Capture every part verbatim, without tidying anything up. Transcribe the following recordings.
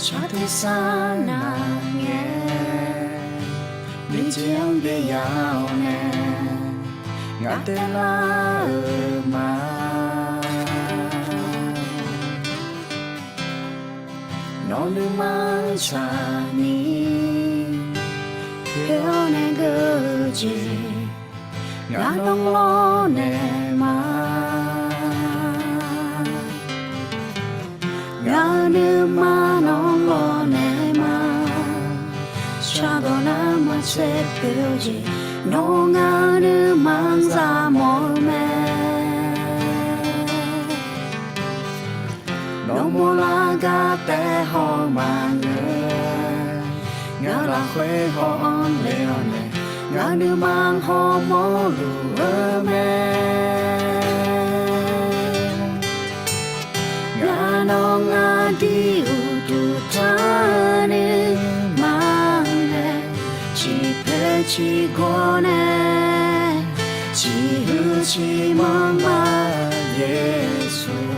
Shar tersar nar ngae, miqjeq-anr byav-awr nae, ngaq taev lar-euq ma. Nawq nuima-anr tsaqni, poeq-awr nae geur-eu jeq, ngaq nawr lawrnaeq ma. Ngaq-euq nuima nawr lawrnaeq ma. Shardawq nar maqtser poeq-eu jeq, nawr ngaq-euq nuima-anr za mawf-eu mae. Nawmaf lar gar taef haw maqngeur, ngaq lafkhoer haw-anr le-awr nae, ngaq nuima hawmawr luf-eu mae. Ngaq nawr ngaq dir uqduq tanr nuima mae, ciqpoeq ciqgawr nae, ciqhuiq ciqmanr ma Yeqsur.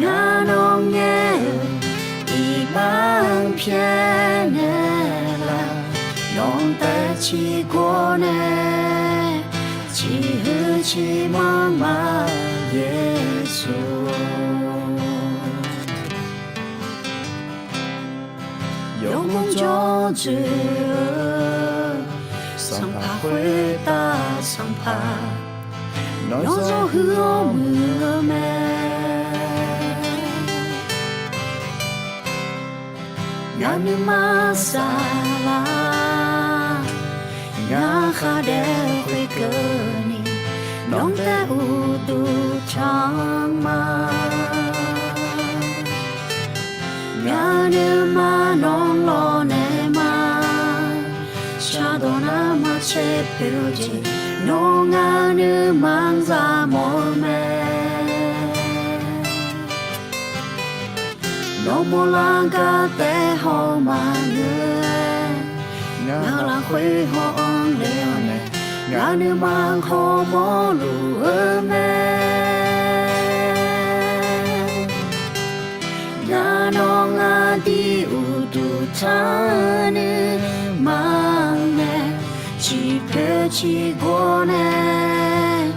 Ngaq nawr ngaer-euq iqbax-anr pyaeqnaeq laf, nawq taev ciqgawr nae, ciqhuiq ciqmanr ma Yeqsur. Yawmuiq jawr dzoeq-eu, Sanqpaq khoertav Sanqpaq, nawr zawr huiq-awr muiq-eu mae. Ngaq nuima saflar, ngaq khardaef khoerkeuvni, nawq taev uqduq tanr ma. Ngaq nuima nawr lawrnaeq ma. Shardawq nar maqtser poeq-eu jeq, nawr ngaq nuima-anr za mawf-eu mae. Nawmaf lar gar taef haw maqngeur-aer, ngaq lafkhoer haw-anr le-awr nae, ngaq nuima hawmawr luf-eu mae. Ngaq nawr ngaq dir uqduq tanr nuima mae, ciqpoeq ciqgawr nae,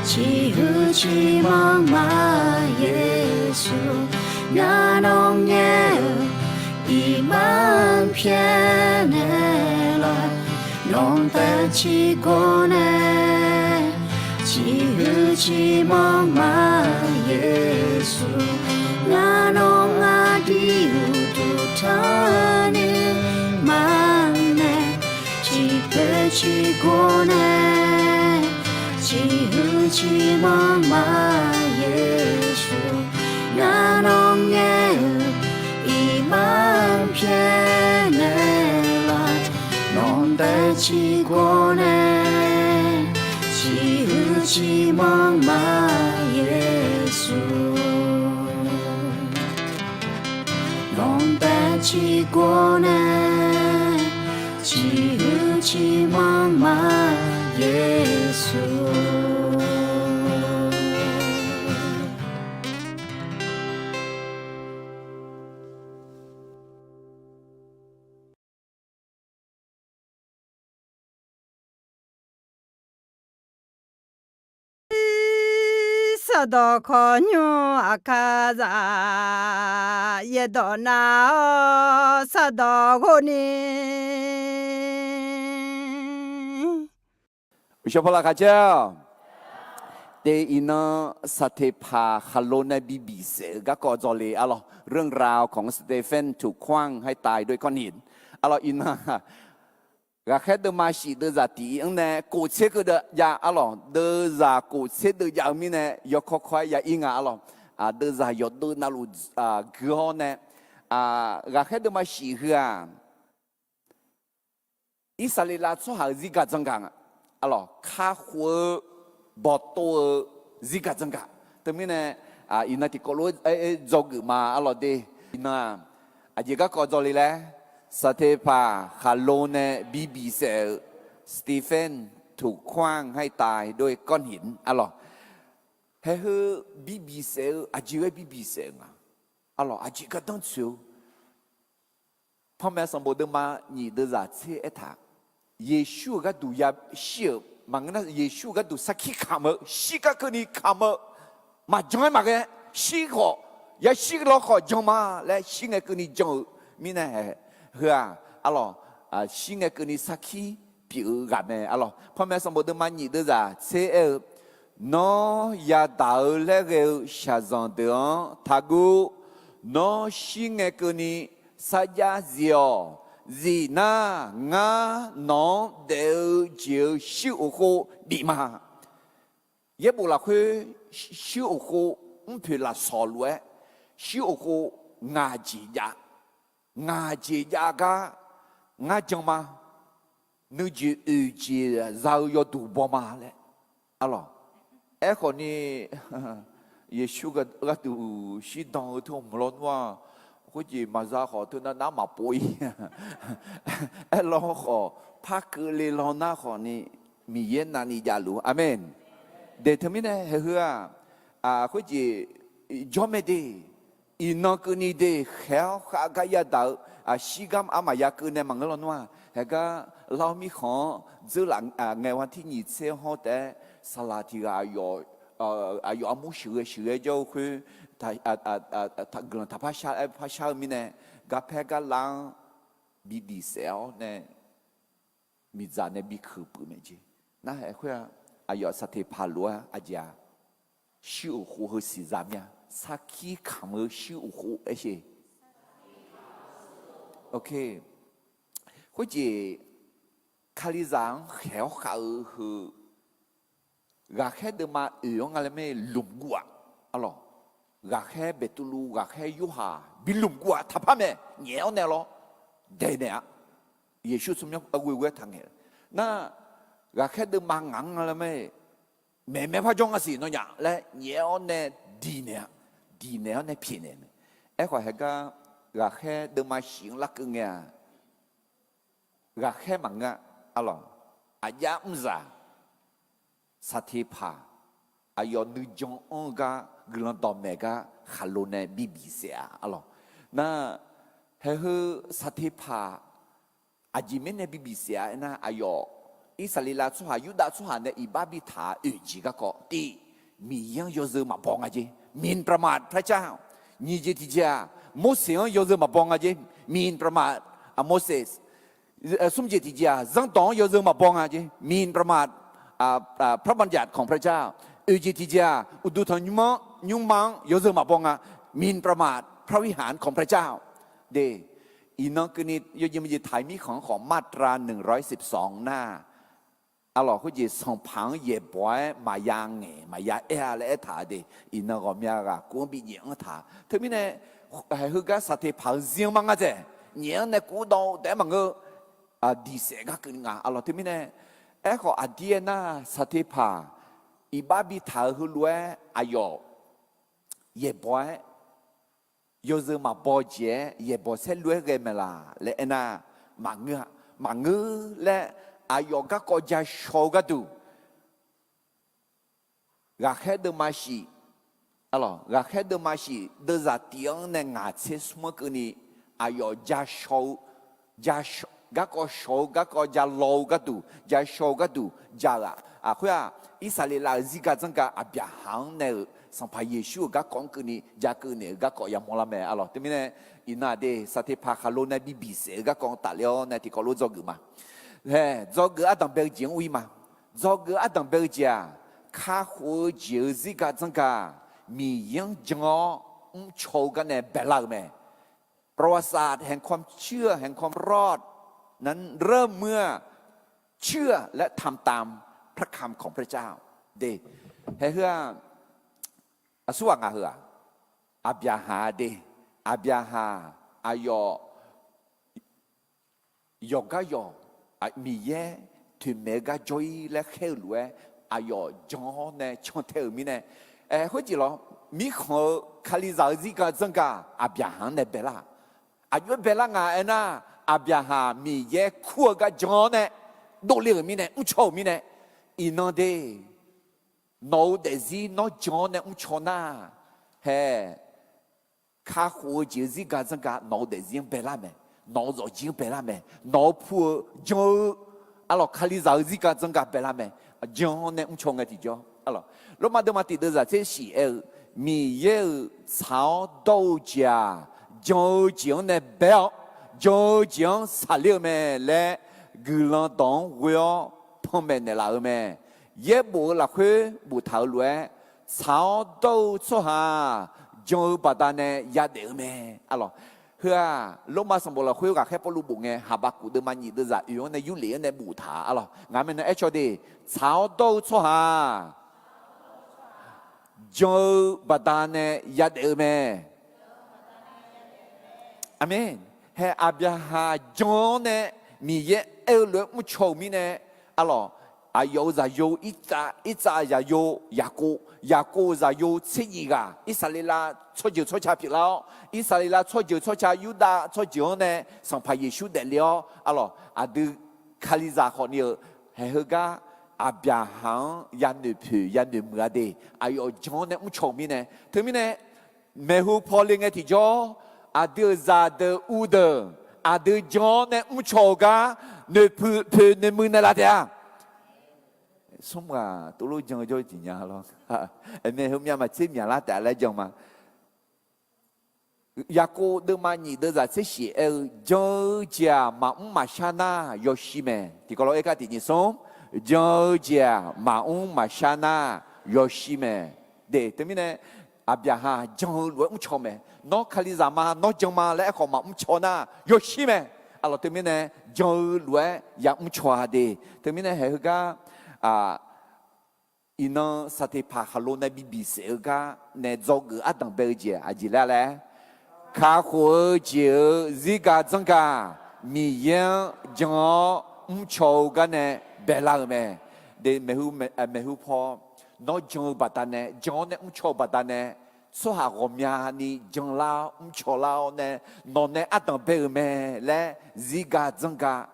ciqhuiq ciqmanr ma Yeqsur. Ngaq nawr ngaer-euq iqbax-anr pyaeqnaeq laf, nawq taev ciqgawr nae, ciqhuiq ciqmanr ma Yeqsur. Ngaq nawr ngaq dir uqduq tanr nuima mae, ciqpoeq ciqgawr nae, ciqhuiq ciqmanr ma Yeqsur. Ngaq nawr ngaer-euq iqbax-anr pyaeqnaeq laf, nawq taev ciqgawr nae, ciqhuiq ciqmanr ma Yeqsur. Nawq taev ciqgawr nae, ciqhuiq ciqmanr ma Yeqsur. Sardawq khawqnymr aqkar zaq, yaerdawq nav-awr sardawq ghov ni. Uqshawq paw laqkhaq caer-awq. Te iqnan Saqteqpaq khaqlo nae bi biqsaef-eu garkawv dzawle arlawq, เรื่องราวของสเตเฟนถูกขว้างให้ตายด้วยก้อนหิน arlawq. Iqnan ghaqkhaer deuvma shif deuvzaq tiq-anr nae kof tser keuv deuv jav arlawq. Deuvzaq kof tser deuv jav-eu mirnae yawkawr kawr-aer ya ir nga arlawq. Deuvzaq yawdeuv navluf gui-awr nae, ghaqkhaer deuvma shif heu-aq, Irsaqleqlav tsawrhaq-euq zirgaq dzanr gaq nga arlawq. Kakhof-eu bawqtov-eu zirgaq dzanr gaq. Teumirnae iqnan tiqkawv lof-aer dzawgeuf ma arlawq de. Iqnan-aq, aqjeq garkawv dzawle laer, Saqteqpaq khaqlo nae bi biqsaef-euq สเตเฟนถูกขว้างให้ตายด้วยก้อนหิน arlawq. Haeheu bi biqsaef-eu aqjeq ghae bi biqsaef-euq nga arlawq. Aqjeq gardanr tsoeq-eu Panmaeq sanqbof deuvma nyiq deuvzaq tser aertaq, Yeqsur-euq gharduq yashir-euq maqngeur nar, Yeqsur-euq gharduq sarkir kamq-eu, shir gar keuvni kamq-eu, maqjan-aer maqghae, shir khawf, yashir lawkhawf jan ma laer shir ngae keuvni jan-eu mirnae, heu-aq, arlawq, shir ngae keuvni sarkir pyeuf-eu ghaq mae, arlawq. Panmaeq sanqbof deuvma nyiq deuvzaq tser aer-eu, Nawr yadaq-eu laer ghae-eu shaqzanq deuq-anr taqguv. Nawr shir ngae keuvni sarjax zif-awq. Zif nar, ngar nawq-anr daef-eu jeq-eu shuir uqkhov bif ma. Yaerbof lafkhoer shuir uqkhov mrpoeq lafsawq lof-aer, shuir uqkhov ngaq jeq jav, ngaq jeq jav gar ngar jan ma. Nuijeq oeq jeq za-eu yawduq baw ma laer, arlawq. Aerkhawf ni, Yeqsur gharduq shirdan-eu teu hmq lawnmr-aq, khoerjeq maqza khawf teunav nar maqpov-ir. Aerlawr khawf, par keuvle law nar khawf ni, Miqyaer navni javluf. Aqmeq. Daeq teumirnae haeheu-aq, khoerjeq jawr mae de. Iqnan keuvni de, khaeq-awr khav gar yadaq-eu, shir gar armaf ya keuv nae maqngeur lawnmr-aq, haegar lar-awr mirkhanq-anr dzeurlaf ngae, ghanrtir nyiq tser hawr taef-aer saqlaq tiq ghaq aqyawf armur sheuqghae sheuqghae jawr-eu khoer, guiqlanq taqpar shar-aer parshar-eu mirnae, garpaer garlar-anr bi diq saef-awr nae, miqdzaq nae bi keuq puiv mae jeq. Narhaq khoer-aq, aqyawf saqteqpaq lof-aer aqjeq-aq, shuir uqkhov heu siqza mir-a, sarkir kamq-eu shuir uqkhov aer sher. Khoerjeq, Kalizaq-anr khaeq-awr khav-eu heu, ghaqkhaer deuvma oeq-anr nga laer mae lmq guv-aq, arlawq. Ghaqkhaer Beqtuvluv, ghaqkhaer Yorhaq bi lmq guv-aq taqpar mae, nyaef-awr nae lawr, daeq naeq-a. Yeqsur tsawrmyanr ghoe ghoe-aer taqngaeq nar, ghaqkhaer deuvma ngaq-anr nga laer mae, maeqmaer par jawr nga siq nawnyaf laer nyaef-awr nae diq naeq-a, diq naeq-awr nae pyaeqnaeq mae. Aerkhawf haegar ghaqkhaer deuvma shif-anr larkeuv ngae-aq, ghaqkhaer maqngeur-a, arlawq. Aqjav mrzaq, saqteqpaq, aqyawf nuijan anr-eu gar guiqlanq dawqmaeq gar khaqlo nae bi biq saef-a, arlawq. Nar, haeheu saqteqpaq aqjeq mirnae bi biq saef-a aernar, aqyawf Irsaqleqlav tsawrhaq, Yurdav tsawrhaq nae iqbax bitaq-a oeq jeq garkawv tiq, Miqyaer-anr yawzeu maqbaw nga jer, หมิ่นประมาทพระเจ้า. Nyiq jeq tiqjeq-aq, Morseq-anr yawzeu maqbaw nga jer, หมิ่นประมาท Moses. Smr jeq tiqjeq-aq, zanrdawq-anr yawzeu maqbaw nga jer, หมิ่นประมาทพระบัญญัติของพระเจ้า. Oeq jeq tiqjeq-aq, uqduq tanqnymr-anr, nymrma-anr yawzeu maqbaw nga, หมิ่นประมาทพระวิหารของพระเจ้า. De, iqnan keuvni yawjeq maqjeq taq-iq mirkhanq-anr khawf มาตราหนึ่งร้อยสิบสอง nar, arlawq, khoerjeq sanqpaq-anr yaeqbawq-aer maqya ngaeq maqya aer-a laer aertaq-a de. Iqnan ghawqmya ghaq kuv-anr bi nyaef-anr taq. Teumirnae, haeheu gar saqteqpaq-eu zir-anr mar ngar dzaeq, nyaef-anr nae kuv dawv-eu taef-aer maqngeur, diq saef gar keuvni nga, arlawq. Teumirnae, aerkhawf aqdir aernar, saqteqpaq iqbax bitaq-eu heulof-aer aqyawf yaeqbawq-aer yawzeu maqbaw jeq-aer yaeqbawq saerlu-aer ghae mae laq laer aernar, maqngeur-a. Maqngeur laer, aqyawf garkawv ja shaw-eu gharduq, ghaqkhaer deuvma shif, arlawq, ghaqkhaer deuvma shif deuvzaq tif-anr nae ngaq tser smr-anr keuvni, aqyawf ja shaw-eu, garkawv shaw-eu, garkawv ja law-eu gharduq, ja shaw-eu gharduq ja-eu-aq, khoer-aq, Irsaqleqlav-euq zirgar dzanrgar Aqbyaqhaq-anr nae-euq Sanqpaq Yeqsur-euq garkawv-anr keuvni ja keuv naeq-euq garkawv yamawr lar mae, arlawq. Teumirnae, iqnan-aq de, saqteqpaq khaqlo nae bi biq saef-eu garkawv-anr tafler-awr nae tiqkawv lof dzawgeuf ma. Hae, dzawgeuf ardanq bae-eu jeq-anr ur-ir ma. Dzawgeuf ardanq bae-eu jeq-aq, kakhof-eu jeq-euq zirgar dzanrgar Miqyaer-anr jan-awr mrcaw-eu gar nae baelar-euq mae. ประวัติศาสตร์แห่งความเชื่อ แห่งความรอดนั้นเริ่มเมื่อเชื่อและทำตามพระคำของพระเจ้า De, haeheu-aq, aqsurghaq ngaq heu-aq, Aqbyaqhaq de, Aqbyaqhaq aqyawf yawqgar yawq, Miqyaer toeqmaeq-eu gar jawr-ir laer khaer-eu lof-aer, aqyawf jan-awr nae cantae-euq mirnae, khoerjeq lawr, mirkhanq-eu Kalizaq-eu zirgar dzanrgar Aqbyaqhaq-anr nae baelar. Aqjox-aer baelar nga aernar, Aqbyaqhaq Miqyaer kur-eu gar jan-awr nae dovle-euq mirnae, mrcaw-euq mirnae, iqnan de, nawq-eu daefzir nawr jan-awr nae mrcaw nar, hae, kakhof-eu jeq-eu zirgar dzanrgar nawq-eu daefzir-anr baelar mae. Nawq-eu zawqjir-anr baelar mae. Nawq-eu pu-eu jan-eu, arlawq, Kalizaq-eu zirga dzanrga baelar mae. Jan-awr nae mrcaw ngae tiqjawr, arlawq, Lormav deuvma tiq deuvzaq tser shif aer-eu, Miqyaer-euq tsaq-awr dawr-eu jeq-aq, jan-eu jeq-anr nae bae-awr, jan-eu jeq-anr saqler-eu mae laer guiqlanq dawq-anr ghoe-awr panmaeq naeqlaf-euq mae. Yaerbof-eu lafkhoer boftaq-euq lof-aer, tsaq-awr dawr-eu tsawrhaq-aq, jan-eu baqdanae yadaef-eu mae. Arlawq, heu-aq, Lormav sanqbof lafkhoer ghaqkhaer Pawrluv bof ngae, Haqbaqkuq deuvma nyiq deuvzaq oeq-anr nae yurlef-anr nae boftaq-a, arlawq. Ngaq-anr maeqnan aercaw de, tsaq-awr dawr-eu tsawrhaq-aq, jan-eu baqdanae yadaef-eu mae. Aqmeq. Hae, Aqbyaqhaq jan-awr nae Miqyaer aer-eu lof-aer mrcaw-euq mirnae, arlawq, aqyawf-euq zaqyo, Irtsav, Irtsav zaqyo Yaqkov, Yaqkov-euq zaqyo tser nyiq ghaq, Irsaqleqlav tsawrjeuq tsawrca pyeuflar-awr, Irsaqleqlav tsawrjeuq tsawrca Yurdav tsawrjeuq-anr nae Sanqpaq Yeqsur daefle-awr, arlawq, aqdui Kalizaq khawfni-euq, haeq heugar Aqbyaqhaq-anr yanoeq poeq yanoeq muiq-a de, aqyawf jan-awr nae mrcaw-euq mirnae. Teumirnae, maeqhu paw le ngae tiqjawr, aqdui-euq zaqdeuq uvdeuq, aqdui jan-awr nae mrcaw-eu gar noeqpoeq noeqmuiq naeqlaf taef-a. Smr ghaq tovlof jan-eu jawr-eu jeq nya lawr. Maeqhu myav maqtser myaqlar taef laer jan ma. Yaqkov deuvma nyiq deuvzaq tser shif aer-eu, jan-eu jeq-aq maqmr maqshar nar yawshir mae. Tiqkawv lof-aer kar tiq nyiq smr, jan-eu jeq-aq maqmr maqshar nar yawshir mae. De, teumirnae, Aqbyaqhaq jan-eu lof-aer mrcaw mae. Nawr Kalizaq ma, nawr jan ma laer aerkhawf maqmr caw nar yawshir mae. Arlawq, teumirnae, jan-eu lof-aer yamr caw-a de. Teumirnae haeq heugar, iqnan Saqteqpaq khaqlo nae bibiq saef-eu gar nae dzawgeuf ardanq bae-eu jeq aqjeq laer laer, kakhof-eu jeq-euq zirga dzanrgaq Miqyaer-anr jan-awr mrcaw-eu gar nae baelar-euq mae. De, maeqhu paw, nawr jan-eu baqdanae, jan-awr nae mrcaw-eu baqdanae, tsawrhaq ghawqmyani janlar-awr mrcaw lar-awr nae, nawq nae ardanq bae-euq mae laer zirga dzanrgaq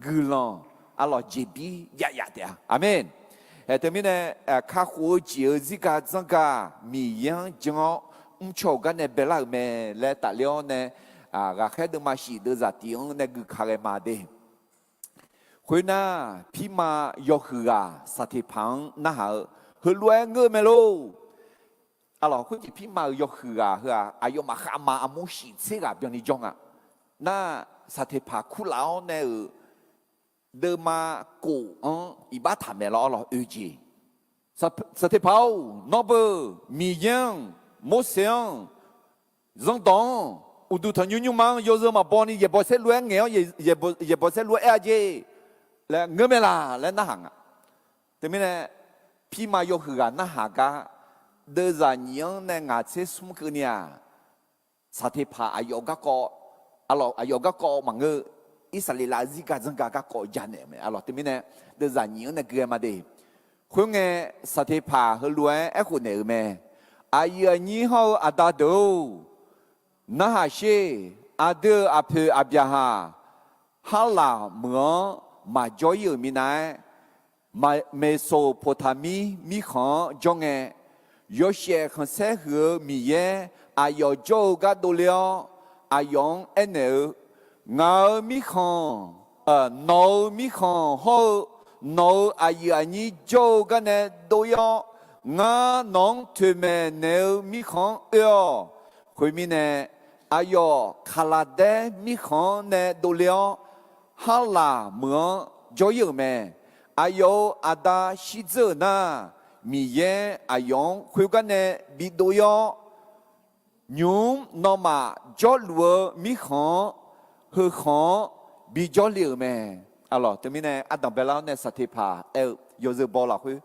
guiqlanq, arlawq, jeqbir jav yaf taef-a. Aqmeq. Haeq teumirnae, kakhof-eu jeq-euq zirga dzanrgaq Miqyaer-anr jan-awr mrcaw-euq gar nae baelar-euq mae laer tafler-awr nae, ghaqkhaer deuvma shif deuvzaq tiq-anr nae guika ghae ma de. Khoernar, pirma yawhuiq ghaq Saqteqpaq-anr narhaq-eu, heulof-aer ngeur mae lor. Arlawq, khoerjeq pirma-euq yawhuiq ghaq heu-aq, aqyawfmaf khavma armur shif tser ghaq byanni jawr nga. Nar, Saqteqpaq kurlaf-awr nae-euq deuvma kof-anr iqbax taq maeq lawr, arlawq, oeq jeq. Saqteqpaq-or, nawr beu, Miqyaer-anr, Morseq-anr, Zanrdawq-anr, uqduq tanqnymr nymrma-anr yawzeu maqbaw ni yaeqbawq saerlu-aer ngaeq-awr, yaeqbawq saerlu-aer aer-a jeq laer ngeur mae laq laer narhaq nga. Teumirnae, pirma yawhuiq ghaq narhaq gar, deuvzaq nyiq-anr nae ngaq tser smr keuvni-aq, Saqteqpaq aqyawf garkawv, arlawq, aqyawf garkawv maqngeur, Irsaqleqlav zirga dzanrga garkawv janaeq-euq mae, arlawq. Teumirnae, deuvzaq nyiq-anr nae gui-aer ma de. Khoerngae, Saqteqpaq heulof-aer aerkhof naeq-euq mae. Aqyuif aqnyir hawr-eu aqda deuq-or, narhaq sher. Aqdui-euq aqpoeq Aqbyaqhaq, Harlaq meuq-anr maqjawr ir-euq minav-aer, Meqsoqpoqtaqmir mirkhanq-anr jawr ngae, yawshaef khanqsaer huiq-eu Miqyaer aqyawf jawr-eu gar dovler-awr, aqyawf-anr aernaeq-eu, Ngaq-euq mirkhanq, nawq-euq mirkhanq hawr-eu nawq-euq aqyuif aqnyir jawr-eu gar nae dov ir-awr, ngar nawq-anr toeqmaeq naeq-eu mirkhanq-anr oe-awq. Khoermirnae, aqyawf Kaqlaqdaer mirkhanq-anr nae dovler-awr, Harlaq meuq-anr jawr ir-euq mae. Aqyawf-euq aqda shirdzeur-euq nar, Miqyaer aqyawf-anr khoergar nae bidov ir-awr, nymq-mr nawmaf jawrluf-eu mirkhanq-anr, heu khanq-anr bijawr le-euq mae. Arlawq, teumirnae ardanq baelar-awr nae Saqteqpaq aer-eu yawzeu baw lafkhoer,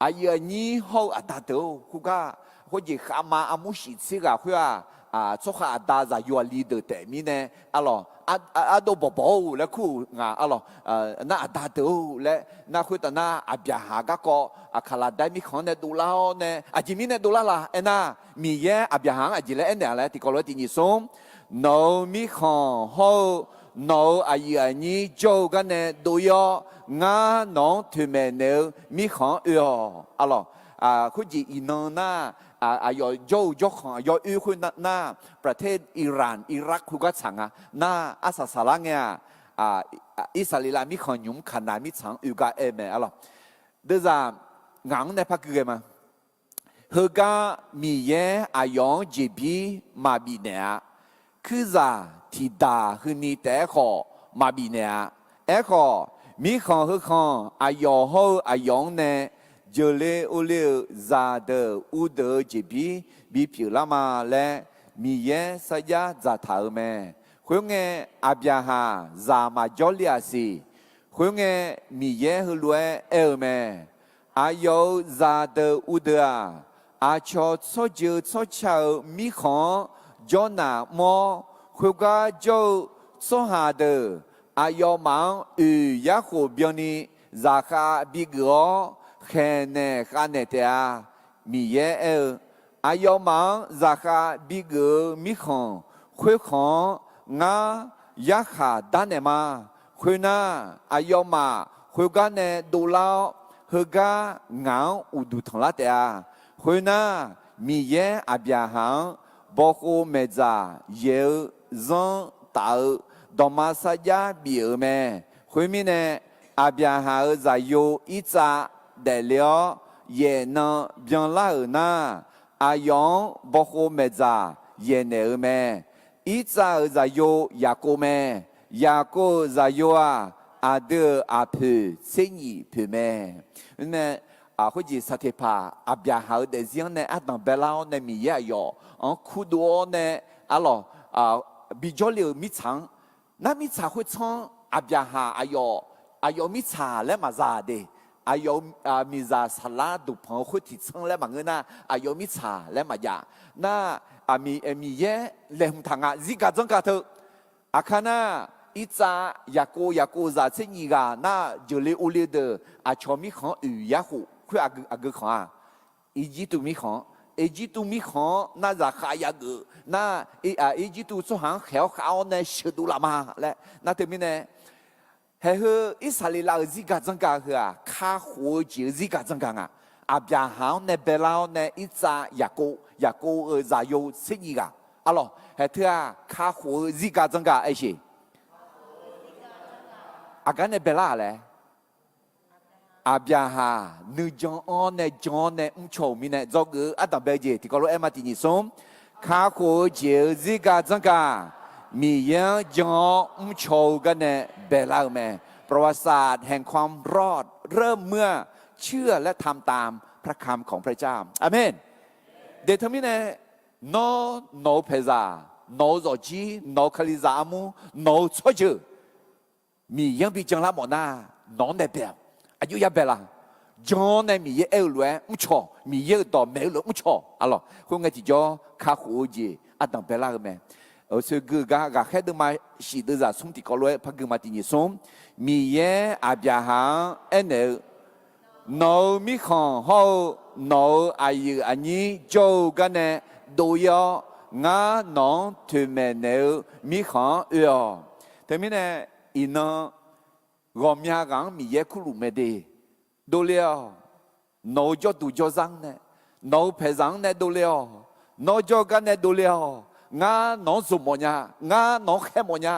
aqyuif aqnyir hawr-eu aqda deuq-or, khoergar, khoerjeq khavma armur shif tser ghaq khoer-aq, tsawrkhav aqda zaqyo aqli deuq taef mirnae, arlawq, ardov bawqbawq-or laer kur-euq nga, arlawq, nar aqda deuq-or laer nar khoertav nar Aqbyaqhaq garkawv Kaqlaqdaer mirkhanq-anr nae dovlar-awr nae aqjeq mirnae dovlar la aernar, Miqyaer Aqbyaqhaq-anr aqjeq laer aernaeq-a laer tiqkawv lof-aer tiq nyiq smr, nawq-euq mirkhanq hawr-eu nawq-euq aqyuif aqnyir jawr-eu gar nae dov ir-awr, ngar nawq-anr toeqmaeq naeq-eu mirkhanq-anr oe-awq, arlawq. Khoerjeq iqnan nar, aqyawf jawr-eu jawrkhanq aqyawf oe khoer nar, ประเทศอิหร่าน อิรัก khoergar tsaq nga. Nar arsaq saqlar ngae-aq, Irsaqleqlav mirkhanq nymq-mr Kaqnaq mirtsaq-anr oe gar aer mae arlawq. Deuvzaq ngaq-anr nae par gui ghae ma. Heugar Miqyaer aqyawf-anr jeqbir maqbif naeq-a. Kuirzaq tiqdaq heuni taef-aer khawf maqbif naeq-a. Aerkhawf, mirkhanq heu khanq aqyawf hawr-eu aqyawf-anr nae jeuqle ovle-euq zaqdeuq uvdeuq-eu jeqbir bipyeuf lar ma laer Miqyaer sarjax dzaqtaq-euq mae. Khoerngae, Aqbyaqhaq zaq maqjawr le-aq siq. Khoerngae, Miqyaer heulof-aer aer-eu mae. Aqyawf-euq zaqdeuq uvdeuq-aq, aqcawq tsawrjeuq tsawrca-euq mirkhanq-anr jawrnaq mr-awr, khoergar jawr-eu tsawrhaq deuq aqyawfmaf-anr oeq yarkhof byanni zaqkhav bigeuf-awr, khaeqnaeq khavnaeq taef-a. Miqyaer aer-eu, Aqyawfmaf-anr zaqkhav bigeuf-eu mirkhanq khoerkhanq-anr ngar yarkhaq darnaeq ma. Khoernar, aqyawfmaf khoergar nae dovlar-awr, heugar ngaq-anr uqduq tanqlar taef-a. Khoernar, Miqyaer Aqbyaqhaq-anr bawkhov maeqdzaq yaeq-eu zanr taf-eu dawqma sarjax bif-euq mae. Khoermirnae, Aqbyaqhaq-euq zaqyo Irtsav daefle-awr yaef nan byanlar-euq nar, aqyawf-anr bawkhov maeqdzaq yaeqnaeq-eu mae. Irtsav-euq zaqyo Yaqkov mae. Yaqkov-euq zaqyo-aq, aqdui-euq aqpoeq tser nyif poeq mae. Nae, khoerjeq saqteqpaq Aqbyaqhaq-euq daefzir-anr nae ardanq baelar-awr nae Miqyaer aqyawf-anr kurdov-awr nae arlawq bijawr le-euq mirtsaq-anr, nar mirtsaq khoertsanr-anr Aqbyaqhaq aqyawf, aqyawf mirtsaq laer maqza de. Aqyawf miqzaq saqlar duqpanq-eu khoer tiqtsanr laer maqngeur nar, aqyawf mirtsaq laer maqjav. Nar, Miqyaer laeqhmq taq nga zirgaq dzanrgaq teu. Aqkar nar, Irtsav, Yaqkov, Yaqkov zaq tser nyif ghaq nar, jeuqle ovle deuq aqcawq mirkhanq-anr oeq yarkhof khoer aqgeu khanq-a. Irjirtuv mirkhanq-anr, Irjirtuv mirkhanq-anr nar zaqkhav yageuf nar, Irjirtuv tsawrhaq-anr khaeq-awr khav-awr nae sheuqdov laf ma laer nar teumirnae, haeq heu Irsaqleqlav-euq zirgaq dzanrgaq heu-aq, kakhof-eu jeq-eu zirgaq dzanrgaq nga. Aqbyaqhaq-anr nae baelar-awr nae Irtsav, Yaqkov, Yaqkov-euq zaqyo tser nyif ghaq arlawq, haeq teu-aq kakhof-eu zirgaq dzanrgaq aersheq. Aqgar nae baelar-aq laer, Aqbyaqhaq nuijan-anr nae jan-awr nae mrcaw-euq mirnae dzawgeuf-eu ardanq bae-eu jeq tiqkawv lof-aer ma tiqnyif smr. Kakhof-eu jeq-eu zirgaq dzanrgaq, Miqyaer-anr jan-awr mrcaw-eu garnae baelar-eu mae. ประวัติศาสตร์แห่งความรอดเริ่มเมื่อเชื่อและทำตามพระคำของพระเจ้า อาเมน Deq teumirnae, nawr, nawq-eu paeqzaq, nawq-eu zawqjir, nawq-eu kalizaq armur, nawq-eu tsawrjeuq, Miqyaer-anr bi janlar mawf nar, nawq-anr nae bae-awq. Aqjox ya bae la? Jan-awr nae Miqyaer aer-eu lof-aer mrcaw, Miqyaer-euq dawq maeq-eu lof-aer mrcaw arlawq. Khoerngae tiqjawr kakhof-eu jeq ardanq baelar-eu mae. Oeqsoeq gui-eu gar ghaqkhaer deuvma shif deuvzaq smr tiqkawv lof-aer par gui ma tiqnyif smr. Miqyaer Aqbyaqhaq-anr aernaeq-eu, nawq-euq mirkhanq hawr-eu nawq-euq aqyuif aqnyir jawr-eu garnae dov-ir-awr, ngar nawq-anr toeqmaeq naeq-eu mirkhanq-anr oe-awq. Teumirnae, iqnan ghawqmya ghaq-anr Miqyaer kurluf mae de. Dovle-awq. Nawq-euq jawrduq jawrzar-anr nae, nawq-euq paeqzaq-anr nae dovle-awq. Nawr jawr-eu gar nae dovle-awq. Ngar nawq-anr zmq mawfnya, ngar nawq-anr khaer mawfnya.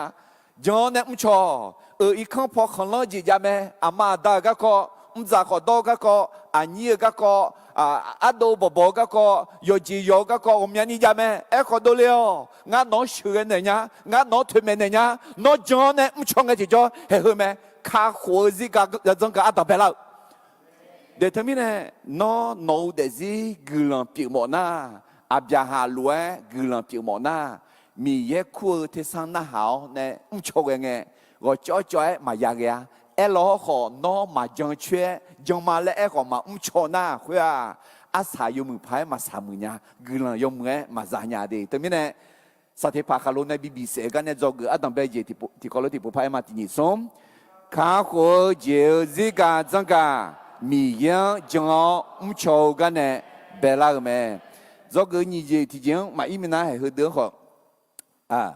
Jan-awr nae mrcaw-awq. Euq irkanr paw khanqlanr jeq jav mae. Aqma aqda-euq garkawv, mrdzaq khawf dawr-eu garkawv, aqnyir-eu garkawv, ardov bawqbawq-eu garkawv, yawqjeq yawq-eu garkawv ghawqmyani jav mae. Aerkhawf dovle-awq. Ngar nawq-anr sheuqghae naeq nya, ngar nawq-anr toeqmaeq naeq nya. Nawr jan-awr nae mrcaw ngae tiqjawr haeq heu mae. Kakhof-eu zirgaq dzanrgaq ardanq baelar-eu Deq teumirnae, nawr nawq-eu daefzir guiqlanq pyeuf mawf nar, Aqbyaqhaq lof-aer guiqlanq pyeuf mawf nar, Miqyaer kur-eu tersar narhaq-awr nae mrcaw ghae ngae, ghawqcawv cawv-aer maqya ghae-a. Aerlawr hawrkhawf nawr maqjan coer-aer jan ma laer aerkhawf maqmr caw nar khoer-aq, arsaq yawmuiq paq-aer maqsaq muiq nya, guiqlanq yawmuiq-aer maqza nya de. Teumirnae, saqteqpaq khaqlo nae bi bifsaef-eu gar nae dzawgeuf ardanq bae jeq tiqkawv lof tiqpov par-aer ma tiqnyif smr. Kakhof-eu jeq-eu zirgaq dzanrgaq, Miqyaer-anr jan-awr mrcaw-eu gar nae baelar-eu mae. Dzawgeuf nyiq jeq tiqjeq-anr maqir minav haeq heudeuq-anr khawf,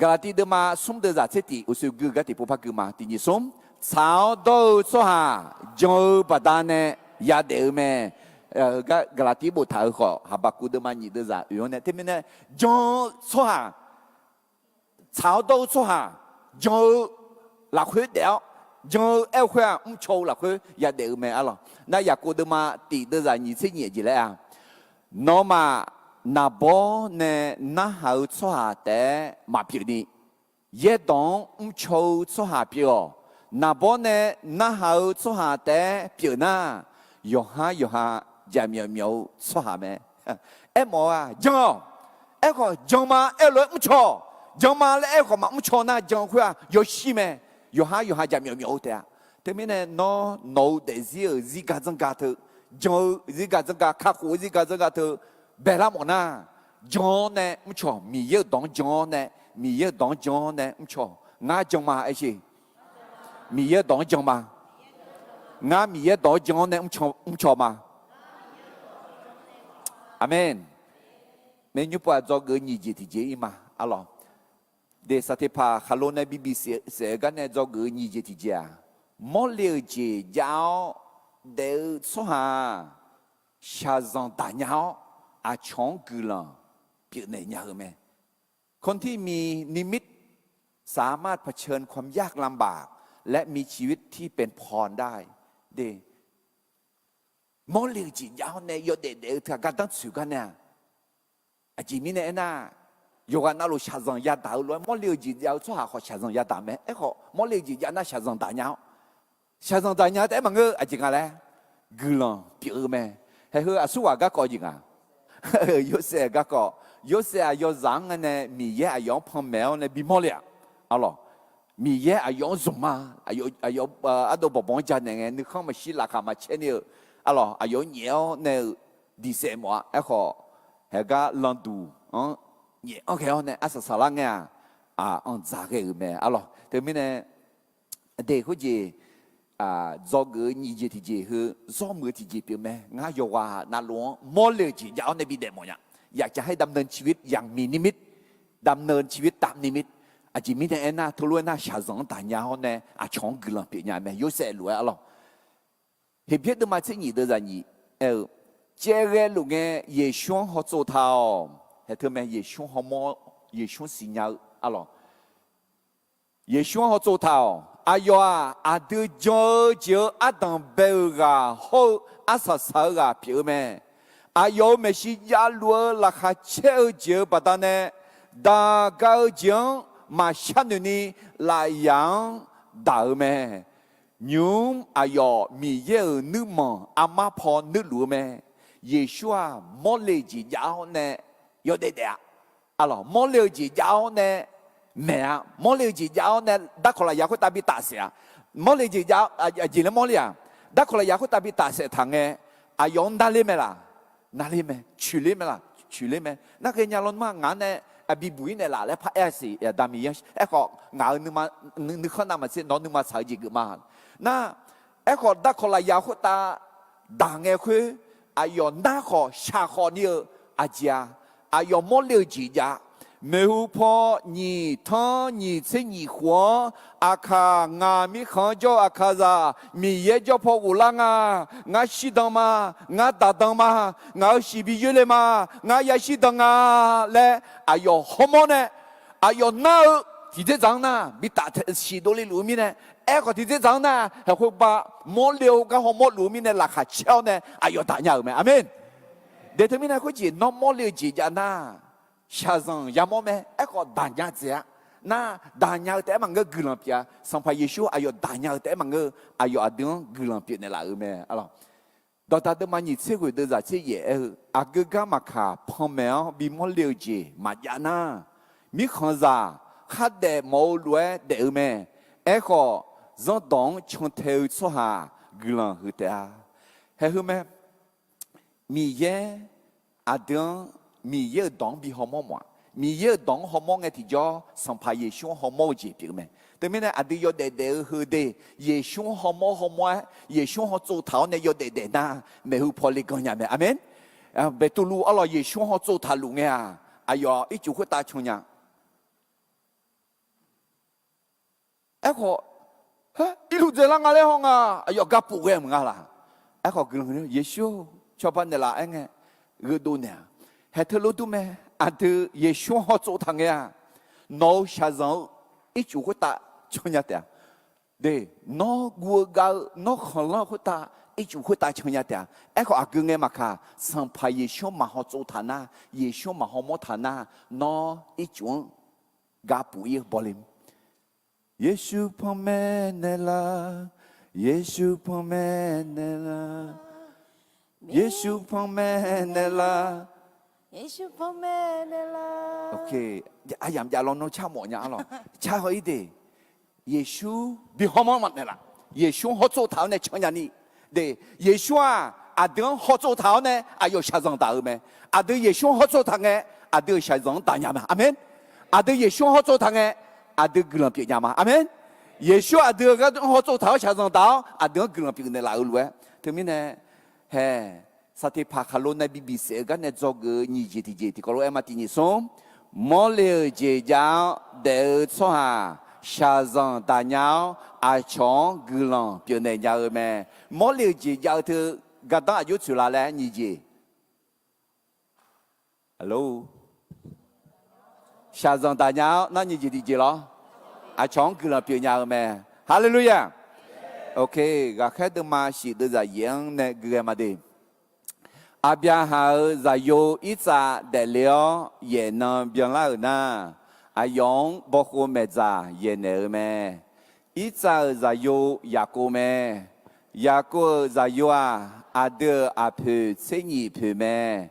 Gaqlaqtiv deuvma smr deuvzaq tser tiq uqshoe gui-eu gar tiqpov par gui ma tiqnyif smr. Tsaq-awr dawr-eu tsawrhaq jan-eu baqdanae yadaef-eu mae. Heugar Gaqlaqtiv boftaq-eu khawf, Haqbaqkuv deuvma nyiq deuvzaq oe-awr nae, teumirnae jan-eu tsawrhaq, tsaq-awr dawr-eu tsawrhaq, jan-eu lafkhoer daef-awr, jan-eu aer-eu khoer-aq, mrcaw-eu lafkhoer yadaef-eu mae arlawq. Nar Yaqkov deuvma tiq deuvzaq nyiq tser nyiq jeq laer-a, nawmaf naqbawr nae narhaq-eu tsawrhaq taef-aer maqpyeuf ni, yaerdawq-anr mrcaw-eu tsawrhaq pyeuf-awq. Naqbawr nae narhaq-eu tsawrhaq taef-aer pyeuf nar, yawqhar yawqha jaqmyawf myawf-eu tsawrhaq mae. Aermawf-aq jan-awq. Aerkhawf jan ma aer-eu lof-aer mrcaw-awq. Jan ma laer aer-eu khawf maqmrcaw nar, jan-eu khoer-aq yawshir mae. Yawqhar yawqha jaqmyawf myawf-eu taef-a. Teumirnae nawr nawq-eu daefzir-euq zirgar dzanrga teu, jan-eu zirgar dzanrga, kakhof-eu zirgar dzanrga teu baelar mawf nar, jan-awr nae mrcaw-awq. Miqyaer-euq dawq-anr jan-awr nae, Miqyaer-euq dawq-anr jan-awr nae mrcaw-awq. Ngar jan ma aer sher. Miqyaer-euq dawq-anr jan ma. Ngar Miqyaer dawq-anr jan-awr nae mrcaw ma. Aqmeq. Maeqnymr pov-aq dzawgeuf-eu nyiq jeq tiqjeq ir ma arlawq. Deq saqteqpaq khaqlo nae bibi saef-eu gar nae dzawgeuf-eu nyiq jeq tiqjeq-aq, mawrle-euq jeq jav-awr daef-eu tsawrhaq-aq, shaqzanq daq nya-awr aqcawq-anr guiqlanq pyeufnaeq nya-eu mae. คนที่มีนิมิต สามารถเผชิญความยากลำบาก และมีชีวิตที่เป็นพรได้ Mawrle-eu jeq jav-awr nae yawdaef daef-eu teu-aq gardanr tsoeq gar nae-aq, aqjeq mirnae aernar, yawqghaq navluf shaqzanq yadaq-eu lof-aer mawrle-eu jeq jav-eu tsawrhaq khawf shaqzanq yadaq mae. Aerkhawf mawrle-eu jeq jav nar shaqzanq daq nya-awr, shaqzanq daq nya-eu taef-aer maqngeur-eu aqjeq nga laer guiqlanq pyeuf-eu mae. Haeq heu aqsurghaq garkawv jeq nga. Yorsaev garkawv, Yorsaev-aq yawzaq-anr ngae nae Miqyaer aqyawf-anr panmaeq-awr nae bimawr le-aq, arlawq, Miqyaer aqyawf-anr zmq ma. Aqyawf ardov bawqbawq-anr janaeq ngae nuikhanr maqshir laqkhaq maqcaer ni-eu, arlawq, aqyawf-anr nyaef-awr nae-eu diqsaef mawf-a. Aerkhawf, haeq gar landuq-anr nyaef-anr ghae-awr nae arsaq saqlar ngae-aq, anqdzaq ghae-euq mae arlawq. Teumirnae Aqdui khoerjeq dzawgeuf-eu nyiq jeq tiqjeq heu zawr muiq-eu tiqjeq pyeuf mae. Ngar yawqghaq navluf-anr mawrle-eu jeq jav-awr nae bidaef mawf nya. อยากจะให้ดำเนินชีวิตอย่างมีนิมิต ดำเนินชีวิตตามนิมิต Aqjeq mirnae aernar, teulof-aer nar shaqzanq-anr daq nya-awr nae aqcawq-anr guiqlanq pyeuf nya mae. Yorsaev lof-aer arlawq, Heqbyaer deuvma tser nyiq deuvzaq nyiq aer-eu, caev ghae luf ngae Yeqsur-anr hawtsov taq-awq. Haeq teu mae, Yeqsur-anr hawmawr, Yeqsur-anr siqnya-eu arlawq. Yeqsur-anr hawtsov taq-awq. Aqyawf-aq, aqdui jan-eu jeq-eu ardanq bae-euq ghaq hawr-eu arsaq saq-eu ghaq pyeuf-eu mae. Aqyawf-euq maeqshi javluf-eu laqkhaq caer-eu jeq-euq baqdanae, daq ga-eu jeq-anr maqshar noeq ni lafyaq-anr daq-eu mae. Nymq-mr aqyawf Miqyaer-euq nuirmanq armar paw nuirluf-eu mae. Yeqsur-aq, mawrle-eu jeq jav-awr nae yawdaef daef-a. Arlawq, mawrle-eu jeq jav-awr nae maeq-a. Mawrle-eu jeq jav-awr nae darkawq lafyaq khoertav bi tafsaef-a. Mawrle-eu jeq jav, aqjeq laer mawrle-aq, darkawq lafyaq khoertav bi tafsaef taq ngae, aqyawf-anr narler mae laq? Narler mae. Coeqler mae laq? Coeqler mae. Narkhaeq nya lawnmr-aq ngaq-anr nae bibuq-ir naeqlaf laer paraer-a siq. Aqda Miqyaer-anr aerkhawf ngaq-euq nuikhanr navmaqtser nawq-eu nuima tsaq-eu jeq geufma. Nar, aerkhawf darkawq lafyaq khoertav daq ngae khoer, aqyawf nar khawf shaq khawf ni-eu aqjeq-a. Aqyawf mawrle-eu jeq jav. Maeqhu paw nyiq tanr nyiq tser nyiq khof-anr, aqkaq ngaq mirkhanq-anr jawr-eu aqkaqzaq, Miqyaer jawr paw ghoflar nga. Ngar shirdan ma. Ngar daqdan ma. Ngaq-euq shiq bi yoerle ma. Ngar yashir dan nga laer aqyawf hawmawr nae, aqyawf nar-eu tiqdzerdzaq-anr nar bi tafsiq dovle luf-eu mirnae, aerkhawf tiqdzerdzaq-anr nar haeqkhoe ba mawrle-eu gar hawmawr luf-eu mirnae laqkhaq caer-awr nae aqyawf daq nya-euq mae. Aqmeq. Daeq teumirnae khoerjeq nawr mawrle-eu jeq jav nar, shaqzanq yamawr mae. Aerkhawf daq nya dzaeq-a. Nar, daq nya-eu taef-aer maqngeur guiqlanq pyeuf-a. Sanqpaq Yeqsur aqyawf daq nya-eu taef-aer maqngeur, aqyawf aqdui-anr guiqlanq pyeuf naeqlaf-euq mae arlawq. Dawqdaq deuvma nyiq tser ghoeq deuvzaq tser yaef aer-eu, aqgeu gar maqkaq panmaeq-awr bimawr le-eu jeq maqjav nar, mirkhanqzaq khardaef mawf-eu lof-aer daef-eu mae. Aerkhawf, zanrdawq-anr cantae-eu tsawrhaq guiqlanq huiq taef-a. Haeq heu mae. Miqyaer aqdui-anr Miqyaer-euq dawq-anr bi hawmawr mawf-aq, Miqyaer-euq dawq-anr hawmawr ngae tiqjawr Sanqpaq Yeqsur-anr hawmawr-eu jeq pyeuf mae. Teumirnae aqdui yawdaef daef-eu heu de, Yeqsur-anr hawmawr hawmawr-aer Yeqsur-anr hawtsov taq-awr nae yawdaef daef nar, maeqhu paw le gan nya mae. Aqmeq. Beqtuvluv arlawq Yeqsur-anr hawtsov taqluf ngae-aq, aqyawf ircuf khoertav can nya. Aerkhawf, irluf dzaeqlar nga laer haw nga, aqyawf gapuf ghae mq nga laq? Aerkhawf guiqlanq Yeqsur-or, cawba naeqlaf-aer ngae, gheudov naeq-aq. Haeq teulof dur mae, aqdui Yeqsur-anr hawtsov taq ngae-aq, nawq-euq shaqzanq-eu ircuf khoertav cannya taef-a. De, nawr guv-eu gav-eu, nawr khanqlanr-eu khoertav, ircuf khoertav cannya taef-a. Aerkhawf aqgeu ngae maqkaq, Sanqpaq Yeqsur-anr maq hawtsov taq nar, Yeqsur-anr maq hawmawr taq nar, nawr ircuf-anr gapuf ir-eu bawle. Yeqsur panmaeq naeqlaf, Yeqsur panmaeq naeqlaf, Yeqsur panmaeq naeqlaf. Aqyamq jav lawnmr car mawf nya arlawq. Car haw ir de. Yeqsur bi hawmawr maqnaeq laf. Yeqsur-anr hawtsov taq-awr nae cannya ni. De, Yeqsur-aq, aqdui-anr hawtsov taq-awr nae aqyawf shaqzanq daq-eu mae. Aqdui Yeqsur-anr hawtsov taq ngae, aqdui-euq shaqzanq-anr daqnya ma. Aqmeq. Aqdui Yeqsur-anr hawtsov taq ngae, aqdui guiqlanq pyeufnya ma. Aqmeq. Yeqsur aqdui-euq gar-anr hawtsov taq-awr shaqzanq daq-awr aqdui-anr guiqlanq pyeuf naeqlaf-eu lof-aer. Teumirnae, haeq, Saqteqpaq khaqlo nae bibiq saef-eu gar nae dzawgeuf-eu nyiq jeq tiqjeq tiqkawv lof-aer ma. Tiq nyiq smr, mawrle-euq jeq jav-awr daef-eu tsawrhaq shaqzanq daqnya-awr, aqcawq-anr guiqlanq pyeufnaeq nya-eu mae. Mawrle-euq jeq jav-eu teu gardanr aqjox tsoeqlaf laer nyiq jeq shaqzanq daqnya-awr nar nyiq jeq tiqjeq lawr, aqcawq-anr guiqlanq pyeufnya-eu mae. Haleluya! Ok, ghaqkhaer deuvma shif deuvzaq yaef-anr nae gui ghae ma de. Aqbyaqhaq-euq zaqyo Irtsav daefle-awr yaefnan byanlar-euq nar, aqyawf-anr bawkhov maeqdzaq yaeqnaeq-eu mae. Irtsav-euq zaqyo Yaqkov mae. Yaqkov-euq zaqyo-aq, aqdui-euq aqpoeq tser nyif poeq mae.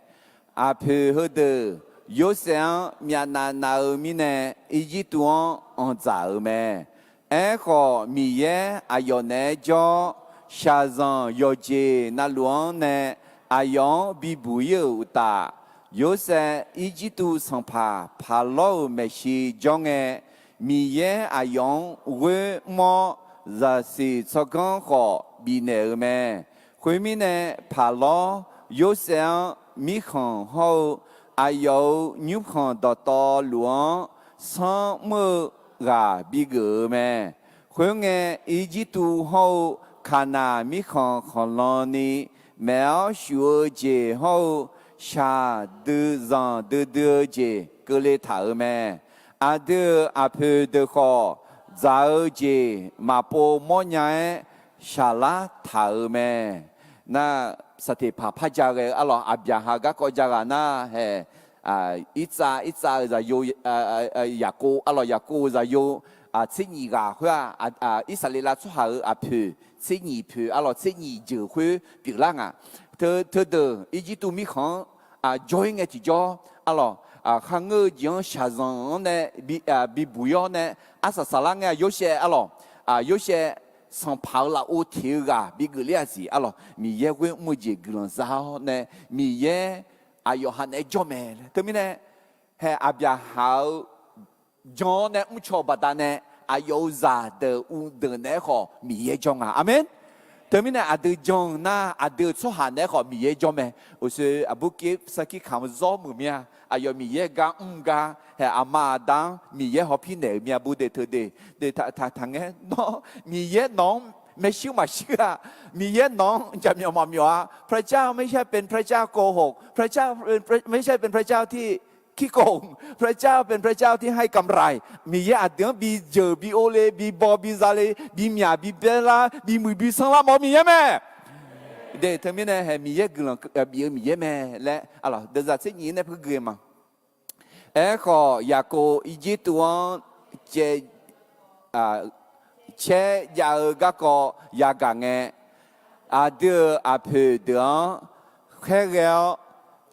Aqpoeq heudeuq Yorsaev-anr myavnav nav-eu mirnae, Irjirtuv-anr anqdzaq-euq mae. Aerkhawf, Miqyaer aqyawf naeq-aer jawr-awr, shaqzanq yawqjeq navluf-anr nae aqyawf-anr bibuq ir-euq uqtaf, Yorsaev Irjirtuv sanqpaq Paqlawr-euq maeqshi jawr ngae, Miqyaer aqyawf-anr ghoer mr-awr, zaqsiq tsawrganr khawf bifnaeq-euq mae. Khoermirnae, Paqlawr Yorsaev-anr mirkhanq hawr-eu aqyawf-euq nymrkhanq dawqtawvluf-anr sanr mr-eu ghaq bigeuf-eu mae. Khoerngae, Irjirtuv hawr-eu Kaqnaq mirkhanq khanqlan ni maef-awr shuf-eu jeq hawr-eu shaqdui zanqdui dui-eu jeq keuvle taq-euq mae. Aqdui-euq aqpoeq deuq khawf, dzaq-eu jeq maqpov mawrnya-aer shaqlar taq-euq mae. Nar, Saqteqpaq par ja ghae-eu arlawq, Aqbyaqhaq garkawv ja ghaq nar hae, Irtsav, Irtsav-euq zaqyo, Yaqkov arlawq, Yaqkov-euq zaqyo tser nyif ghaq khoer-aq, Irsaqleqlav tsawrhaq-euq aqpoeq tser nyif poeq arlawq, tser nyif jeuq khoer pyeuflar nga. Teu, teudeuq Irjirtuv mirkhanq-anr jawr-ir ngae tiqjawr arlawq, kharngeur-eu jeq-anr shaqzanq-anr nae bibuq ir-awr nae arsaq saqlar ngae-a, Yorsaev arlawq, Yorsaev sanqpaq-euq lafov teq-eu ghaq bigeuf ler-aq siq arlawq, Miqyaer ghoer mr-eu jeq guiqlanq za-awr nae, Miqyaer aqyawf ha naeq-aer jawr mae laer. Teumirnae, hae Aqbyaqhaq-eu jan-awr nae mrcaw-eu baqdanae, aqyawf-euq zaqdeuq uvdeuq naeq-aer khawf Miqyaer jawr nga. Aqmeq. Teumirnae aqdui jan-eu nar, aqdui-euq tsawrhaq naeq-aer khawf Miqyaer jawr mae. Uqshoe aqbur kir sarkir kamq-eu zawr meuq mir-a. Aqyawf Miqyaer gar mr gar, hae aqma aqda-anr Miqyaer hawpir naeq-euq mir-a. Bur de teu de, de taq taq taq ngae nawr Miqyaer nawq-anr maershuir maqshuir-a. Miqyaer nawq-anr jaqmyawf maqmyawf-a. พระเจ้าไม่ใช่เป็นพระเจ้าโกหก พระเจ้าไม่ใช่เป็นพระเจ้าที่ขี้โกง พระเจ้าเป็นพระเจ้าที่ให้กำไร Miqyaer aqdui-anr bi jeuq bi or le, bi baw bi za le, bi myaq bi baerlar, bi muiq bi sanrlar mawf-eu Miqyaer mae. De teumirnae hae Miqyaer guiqlanq bif-eu Miqyaer mae laer arlawq, deuvzaq tser nyif nae pur gui-eu ma. Aerkhawf, Yaqkov Irjirtuv-anr caev caer jav-eu garkawv yagaq ngae, aqdui-euq aqpoeq deuq-anr khaerghae-awr,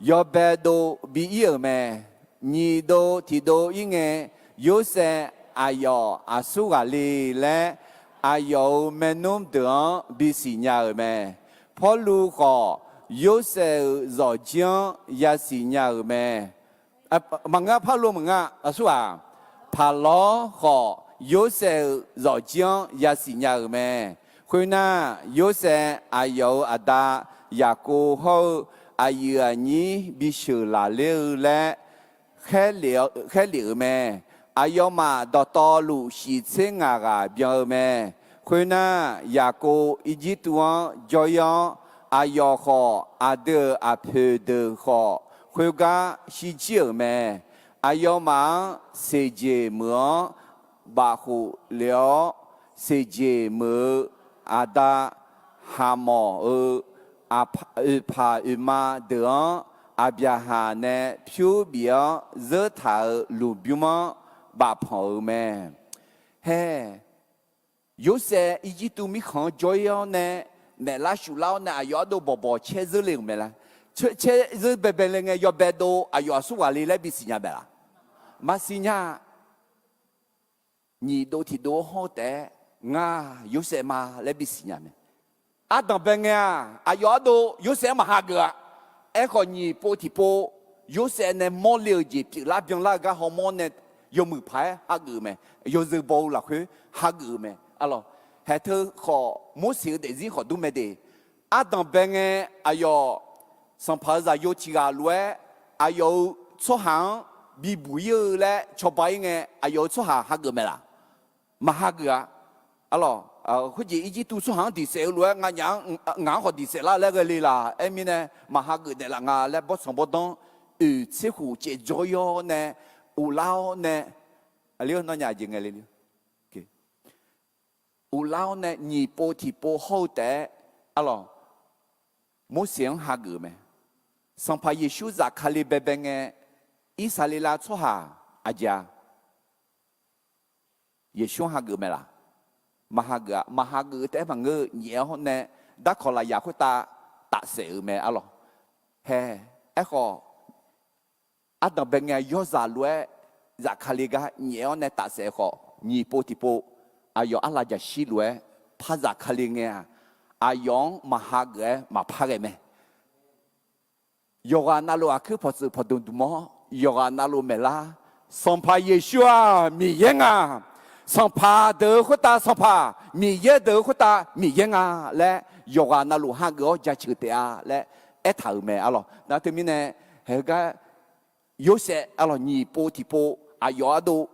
yawbae dov bi ir-euq mae. Nyiq dov tiq dov ir ngae, Yorsaev aqyawf aqsur ghaq le laer, aqyawf-euq maernmr deuq-anr bisiq nya-euq mae. Pawrluv khawf, Yorsaev-euq zawqjir-anr yasiq nya-euq mae. Maqngeur, Pawrluv maqngeur, aqsur ghaq, Paqlawr khawf, Yorsaev-euq zawqjir-anr yasiq nya-euq mae. Khoernar, Yorsaev aqyawf-euq aqda Yaqkov hawr-eu aqyuif aqnyir bisheuq laqler-eu laer khaerler-euq mae. Aqyawfmaf dawqtawvluf shiq tser ngaq ghaq byan-eu mae. Khoernar, Yaqkov Irjirtuv-anr jawr-ir-awr, Aqyawf khawf, aqdui-euq aqpoeq deuq khawf, khoergar shirjir-euq mae. Aqyawfmaf-anr seqjeq meuq-anr bafkhof le-awr, seqjeq meuq-eu aqda Haqmawf-euq oeqpaq oeqma deuq-anr, Aqbyaqhaq nae pyur bif-awr zeurtaq-euq lmqbymr-anr bafpanq-euq mae. Hae, Yorsaev Irjirtuv mirkhanq-anr jawr-ir-awr nae, naeqlar shuflar-awr nae aqyawf ardov bawqbawq caer zeur le-euq mae la? Caer zeur baebae le ngae, yawbae dov aqyawf aqsurghaq le laer bisiq nya mae la? Maqsiq nya-a. Nyiq dov tiq dov-anr hawr-eu taef-aer, ngar Yorsaev ma laer bisiq nya mae. Ardanq bae ngae-aq, aqyawf ardov Yorsaev-anr maqhageuf-a. Aerkhawf, nyiq pov tiqpov Yorsaev nae mawrle-euq jeq pyeuflar byanlar-eu gar hawmawr nae yawmuiq paq-aer hageuf-eu mae. Yawzeu baw-eu lafkhoer hageuf-eu mae. Arlawq, haeq teu khawf Morseq-eu daefzir khawf dur mae de. Ardanq bae ngae, aqyawf sanqpaq-euq zaqyo tiq ghaq lof-aer aqyawf-euq tsawrhaq-anr bibuq-ir-eu laer cawba-ir ngae, aqyawf-euq tsawrhaq hageuf mae laq? Maqhageuf-a. Arlawq, khoerjeq Irjirtuv tsawrhaq-anr diq saef-eu lof-aer nganyaf-anr ngaq-anr khawf diq saef lar laer ghae le laq? Aer mirnae, maqhageuf naeqlaf nga laer bawrtsanq bawrdanr oeq tser khof caev jawr-ir-awr nae, uvlar-awr nae, aqli-awr nawnyaf aqjeq ngae le li uvlar-awr nae nyiq pov tiqpov hawr-eu taef-aer, arlawq, Morseq-anr hageuf-eu mae. Sanqpaq Yeqsur zafkale baebae ngae, Irsaqleqlav tsawrhaq aqjeq-a? Yeqsur-anr hageuf mae laq? Maqhageuf-a. Maqhageuf-eu taef-aer maqngeur-eu, nyaef-awr nae darkawq lafyaq khoertav tafsaef-euq mae, arlawq. Hae, aerkhawf, ardanq bae ngae yawrzaq lof-aer zafkale gar nyaef-awr nae tafsaef khawf, nyiq pov tiqpov aqyawf arlav jaqshir lof-aer par zafkale ngae-aq, aqyawf-anr maqhageuf-aer maqpar ghae mae. Yawqghaq navluf aqkuir pawqtsuif pawqdmq dmq-awr, yawqghaq navluf maeqlar, Sanqpaq Yeqsur-aq Miqyaer nga. Sanqpaq deuq-eu khoertav Sanqpaq, Miqyaer deuq-eu khoertav Miqyaer nga laer yawqghaq navluf hageuf-awr jaceuq taef-a laer aertaq-euq mae, arlawq. Nar teumirnae, haegar Yorsaev, arlawq, nyiq pov tiqpov aqyawf ardov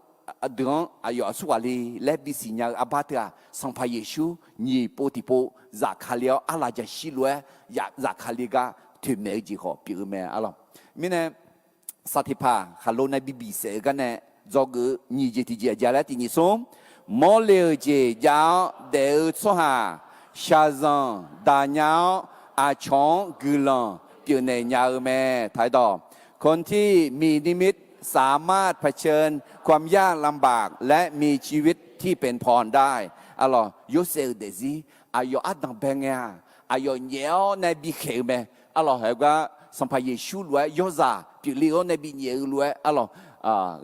deuq-anr aqyawf aqsurghaq le laer bisiq nya-eu arbar teu-aq, Sanqpaq Yeqsur nyiq pov tiqpov zafkale-awr arlav jaqshir lof-aer zafkale gar toeqmaeq-eu jeq khawf pyeuf-eu mae, arlawq. Mirnae, saq tiqpaq khaqlo nae bibiq saef-eu gar nae dzawgeuf-eu nyiq jeq tiqjeq aqjeq laer tiq nyiq smr, mawrle-euq jeq jav-awr daef-eu tsawrhaq, shaqzanq daqnya-awr aqcawq-anr guiqlanq pyeufnaeq nya-eu mae. คนที่มีนิมิตสามารถเผชิญความยากลำบาก และมีชีวิตที่เป็นพรได้ Arlawq, Yorsaev-euq daefzir, aqyawf ardanq bae ngae-aq, aqyawf nyaef-awr nae bikhaeq-eu mae. Arlawq, haegar Sanqpaq Yeqsur lof-aer yawrzaq pyeufle-awr nae binyaef-eu lof-aer, arlawq,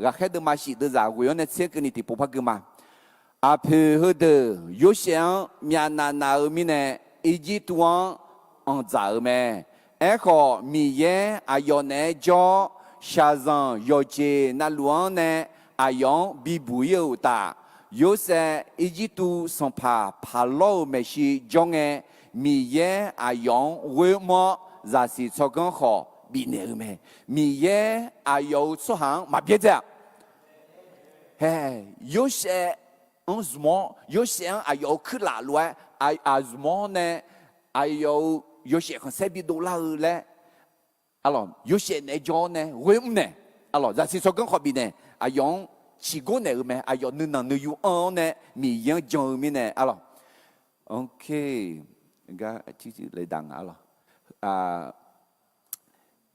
ghaqkhaer deuvma shif deuvzaq ghoe-awr nae tser keuvni tiqpov par gui ma. Aqpoeq heudeuq Yorsaev-anr myavnav nav-eu mirnae, Irjirtuv-anr anqdzaq-eu mae. Aerkhawf, Miqyaer aqyawf naeq-aer jawr-awr, shaqzanq yawqjeq navluf-anr nae aqyawf-anr bibuq-ir-eu uqtaf, Yorsaev Irjirtuv sanqpaq Paqlawr-euq maeqshi jawr ngae, Miqyaer aqyawf-anr ghoer mr-awr, zaqsiq tsawrganr khawf bifnaeq-eu mae. Miqyaer aqyawf-euq tsawrhaq-anr maqbyaerdzae-aq, hae, Yorsaev-anr zmq-awr, Yorsaev-anr aqyawf-euq kuirlaf lof-aer aqzmq-awr nae, aqyawf-euq yawshaef khanqsaer bidov lar-eu laer, arlawq, Yorsaev naeq-aer jawr-awr nae ghoer mrnaeq, arlawq, zaqsiq tsawrganr khawf bifnaeq, aqyawf-anr ciqgor naeq-eu mae. Aqyawf nuinanq nuiyu anr-awr nae Miqyaer-anr jan-eu mirnae, arlawq,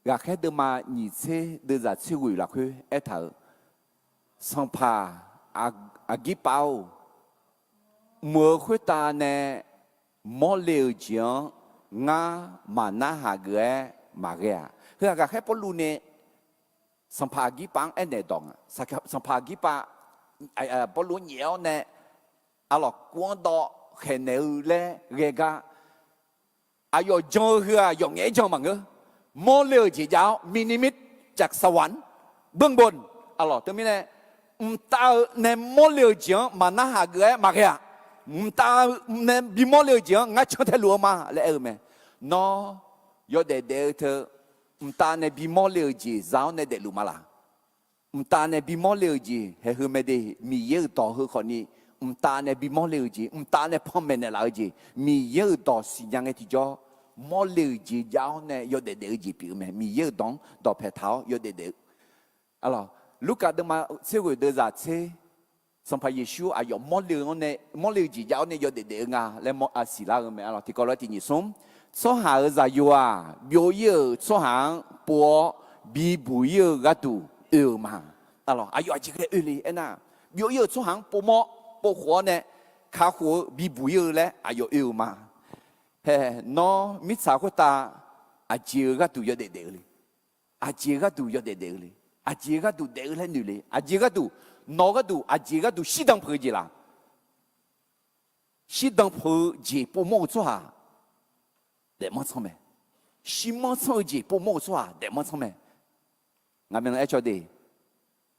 ghaqkhaer deuvma nyiq tser deuvzaq tser ghoeq lafkhoer aertaq-euq, Sanqpaq Aqgirpav-or, mq-euq khoertav nae mawrle-euq jeq-anr ngar maqnarhaq geuf-aer maqghae-aq. Heu-aq ghaqkhaer Pawrluv nae Sanqpaq Aqgirpav-anr aernaeq dawq nga. Sanqpaq Aqgirpav Pawrluv-anr nyaef-awr nae, arlawq, kuv-anr dawv khaeqnaeq-eu laer ghae gar, aqyawf jan-eu heu-aq yawf ngaef-aer jan maqngeur. Mawrle-euq jeq jav-awr มีนิมิตจากสวรรค์เบื้องบน arlawq, teumirnae, mqtav-eu nae mawrle-euq jeq-anr maqnarhaq geuf-aer maqghae-aq. Mqtav nae bimawrle-euq jeq-anr ngar cantaeluf-eu ma laer aer-eu mae. Nawr yawdaef daef-eu teu mqtav nae bimawrle-euq jeq za-awr nae daefluf ma laq? Mqtav nae bimawrle-euq jeq haeq heu mae de. Miqyaer-euq dawq heu khawfni, mqtav nae bimawrle-euq jeq, mqtav nae panmaeq naeqlaf-eu jeq, Miqyaer-euq dawq siqnya ngae tiqjawr mawrle-euq jeq jav-awr nae yawdaef daef-eu jeq pyeuf-eu mae. Miqyaer-euq dawq-anr dawqpae taq-awr yawdaef daef-eu. Arlawq, Lurkaf deuvma tser ghoeq deuvzaq tser, Sanqpaq Yeqsur aqyawf mawrle-eu-anr nae, mawrle-eu jeq jav-awr nae yawdaef daef-eu nga laer mawr-a siqlar-eu mae. Arlawq, tiqkawv lof-aer tiq nyiq smr, tsawrhaq-euq zaqyo-aq, byov-ir-euq tsawrhaq-anr pov-awr bibuq-ir-eu gharduq oe-euq ma. Arlawq, aqyawf aqjeq ghae oe le aernar, byov-ir-euq tsawrhaq-anr povmawr, povkhof-awr nae kakhof-eu bibuq-ir-eu laer aqyawf oe-euq ma. Hae, nawr mirtsaq khoertav aqjeq-eu gharduq yawdaef daef-eu le. Aqjeq gharduq yawdaef daef-eu le. Aqjeq gharduq daef-eu laer noeq le. Aqjeq gharduq, nawq gharduq aqjeq gharduq shirdan peuq-eu jeq laq? Shirdan peuq-eu jeq povmawr-eu tsawrhaq daefmanr tsanr mae. Shirmanr tsanr-eu jeq povmawr-eu tsawrhaq daefmanr tsanr mae. Ngaq myavnuiv aer caw de,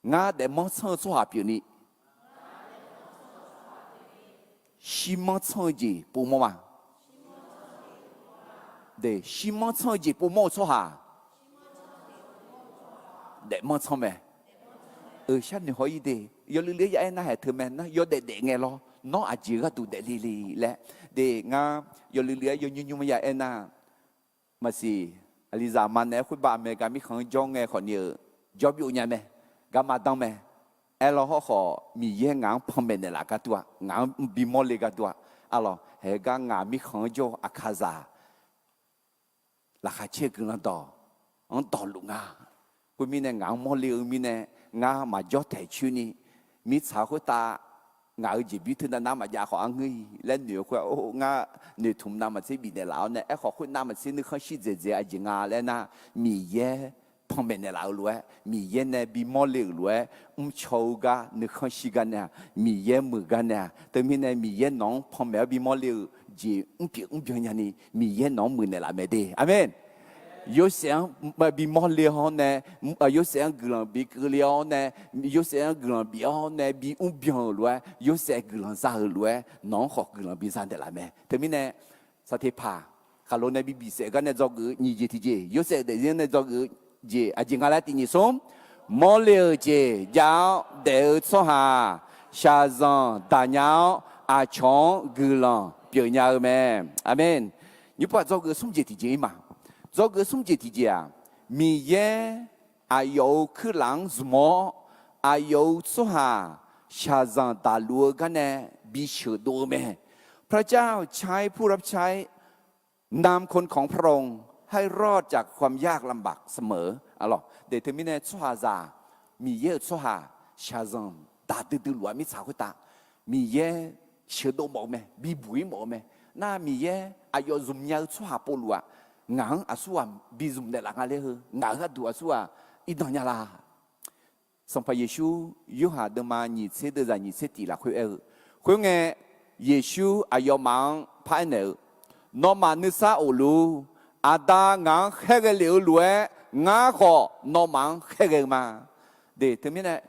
ngar daefmanr tsanr-eu tsawrhaq pyeufni shirmanr tsanr-eu jeq povmawr ma. De, shirmanr tsanr-eu jeq povmawr-eu tsawrhaq daefmanr tsanr mae. Euq, sharnoeq haw-ir de. Yawluiv luiv-aer ya aer nar haeq teu mae nar, yawdaef daef ngae lawr, nawr aqjeq gharduq daefle le laer. De, ngar yawluiv luiv-aer yawnymr nymr ya aer nar, maqsiq, aqlizaq ma naeq-aer khoerbav America mirkhanq-anr jawr ngae khawfni-eu jawr byov nya mae, garma danr mae. Aerlawr hawrkhawf Miqyaer ngaq-anr panmaeq naeqlaf gharduq-aq, ngaq-anr bimawr le gharduq-aq, arlawq, haeq gar ngaq mirkhanq-anr jawr-eu aqkazaq laqkhaq caer-eu guiqlanq dawq-anr dawqluf nga. Khoermirnae ngaq-anr mawrle-eu mirnae, ngar maqjawr taeq coerni, mirtsaq khoertav ngaq-euq jeqbir teunav nar maqjav khawf arngeur-i laer noeq-eu khoer, ngar noeqtmq navmaqtser bifnaeq laf-awr nae, aerkhawf khoernav maqtser nuikhanr shir dzaeq dzaeq-eu aqjeq nga laer nar, Miqyaer panmaeq naeqlaf-eu lof-aer, Miqyaer nae bimawr le-euq lof-aer, mrcaw-eu gar nuikhanr shir gar nae-aq, Miqyaer muiq gar nae-aq, teumirnae Miqyaer nawq-anr panmaeq-awr bimawr le-euq jeq mrpyeuf mrbyan nyani, Miqyaer nawq-anr muiqnaeq laf mae de. Aqmeq. Yorsaev-anr bimawr le-awr nae, Yorsaev-anr guiqlanq bi keuvle-awr nae, Yorsaev-anr guiqlanq bif-awr nae bi mrbyan-euq lof-aer, Yorsaev guiqlanq za-euq lof-aer nawq-anr khawf guiqlanq bi za naeqlaf mae. Teumirnae, saqteqpaq khaqlo nae bi bifsaef gar nae dzawgeuf-eu nyiq jeq tiqjeq, Yorsaev daefzir-anr nae dzawgeuf-eu jeq aqjeq nga laer tiq nyiq smr, mawrle-euq jeq jav-awr daef-eu tsawrhaq-aq, shaqzanq daq nya-awr aqcawq-anr guiqlanq pyeuf nya-eu mae. Aqmeq. Nymrpov dzawgeuf-eu smr jeq tiqjeq-ir ma. Dzawgeuf-eu smr jeq tiqjeq-aq, Miqyaer aqyawf-euq kuirlaf-anr zmq-awr, aqyawf-euq tsawrhaq shaqzanq daqluf-eu gar nae bi sheuqdov-eu mae. พระเจ้าใช้ผู้รับใช้นำคนของพระองค์ให้รอดจากความยากลำบากเสมอ Arlawq, de teumirnae tsawrhaqzaq, Miqyaer-euq tsawrhaq shaqzanq daq duidui luf-a mirtsaq khoertav, Miqyaer sheuqdov mawf-eu mae, bibuq-ir mawf-eu mae. Nar Miqyaer aqyawf zmq nya-eu tsawrhaq povluf-aq, ngaq-anr aqsurghaq bi zmq naeqlaf nga laer heu, ngaq-euq gharduq aqsurghaq irdan nya la? Sanqpaq Yeqsur Yorhaq deuvma nyiq tser deuvzaq nyiq tser tiq lafkhoer aer-eu, khoerngae, Yeqsur aqyawfmaf-anr paraer naeq-eu, Nawmaf nuisar of luf-ur. Aqda ngaq-anr khaerghae lef-eu lof-aer, ngar khawf nawmaf-anr khaerghae-eu ma. De teumirnae,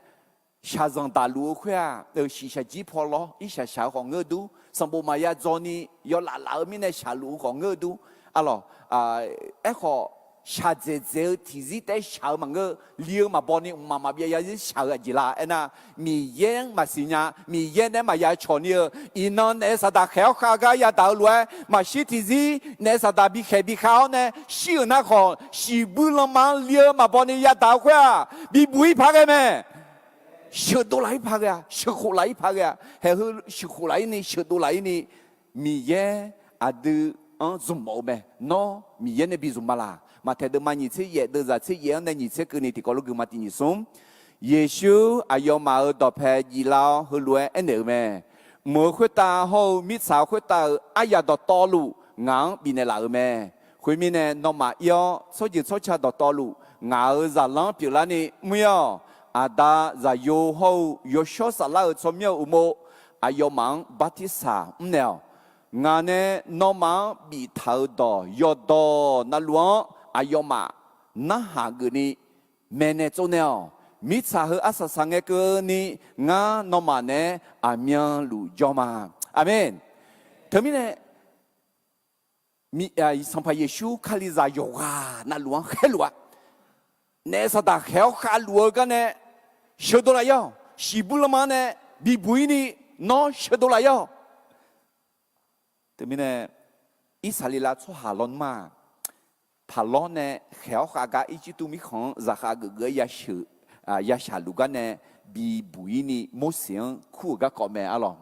shaqzanq daqluf-eu khoer-aq, shiqshaq jir paw lawr irshaq shaq-eu khawf ngeur dur. Sanqbof maqya dzaw ni yawlaf laf-eu mirnae shaqluf-eu khawf ngeur dur. Arlawq, aerkhawf, shaqdzaeq dzaeq-eu tiqzir taef-aer shaq-eu maqngeur-eu, li-eu maqbaw ni mqmaq maqbyav yarzir shaq-eu aqjeq la aernar, Miqyaer-anr maqsiq nya, Miqyaer nae maqya cawq ni-eu, iqnan naef saqdaq khaeq-awr khav gar yadaq-eu lof-aer, maqshir tiqzir naef saqdaq bikhaeq bikhav-awr nae shir-euq nar khawf, shiqbuir lanma-anr li-eu maqbaw ni yadaq-eu khoer-aq, bibuq-ir paq ghae mae. Sheuqdov laf-ir paq ghae-a, sheuqkhof laf-ir paq ghae-a, haeq heu sheuqkhof laf-ir ni, sheuqdov laf-ir ni, Miqyaer aqdui-anr zmq mawf-eu mae. Nawr Miqyaer nae bi zmq ma laq? Maqtaeq deuvma nyiq tser yaef deuvzaq tser yaef-anr nae nyiq tser keuvni tiqkawv lof guiqma tiq nyiq smr, Yeqsur aqyawfmaf-euq dawqpae jiflar-awr heulof-aer aernaeq-euq mae. Mq-euq khoertav hawr-eu mirtsaq khoertav-euq aryaq dawqtawvluf ngaq-anr bifnaeq laf-euq mae. Khoermirnae, nawmaf ir-awr tsawrjeuq tsawrca dawqtawvluf ngaq-euq zaqlanr pyeuflarni mr-ir-awq. Aqda, Zaqyo hawr-eu Yawshawr Saflar-euq tsawrmyanr-euq uqmov aqyawfmaf-anr bartirsaq mrnaeq-awq. Ngaq nae nawmaf-anr biftaq-euq dawq yawqdawq navluf-anr aqyawfmaf narhaq geufni maeqnaeq tsovnaeq-awq. Mirtsaq heu arsaq saqngae keuvni ngar nawmaf naeq-aer aqmyanluf jawr ma. Aqmeq. Teumirnae, Sanqpaq Yeqsur Kalizaq yawqghaq navluf-anr khaerluf-a. Naef saqdaq khaeq-awr khavluf-eu gar nae sheuqdov laf-ir-awq. Shiqbuir lanma-anr nae bibuq-ir ni nawr sheuqdov laf-ir-awq. Teumirnae, Irsaqleqlav tsawrhaq lawnmr-aq, Paqlawr nae khaeq-awr khav gar Irjirtuv mirkhanq-anr zaqkhav geuf geuf-aer yasheuq, yashaq luf gar nae bibuq-ir ni Morseq-anr kur-euq garkawv mae arlawq.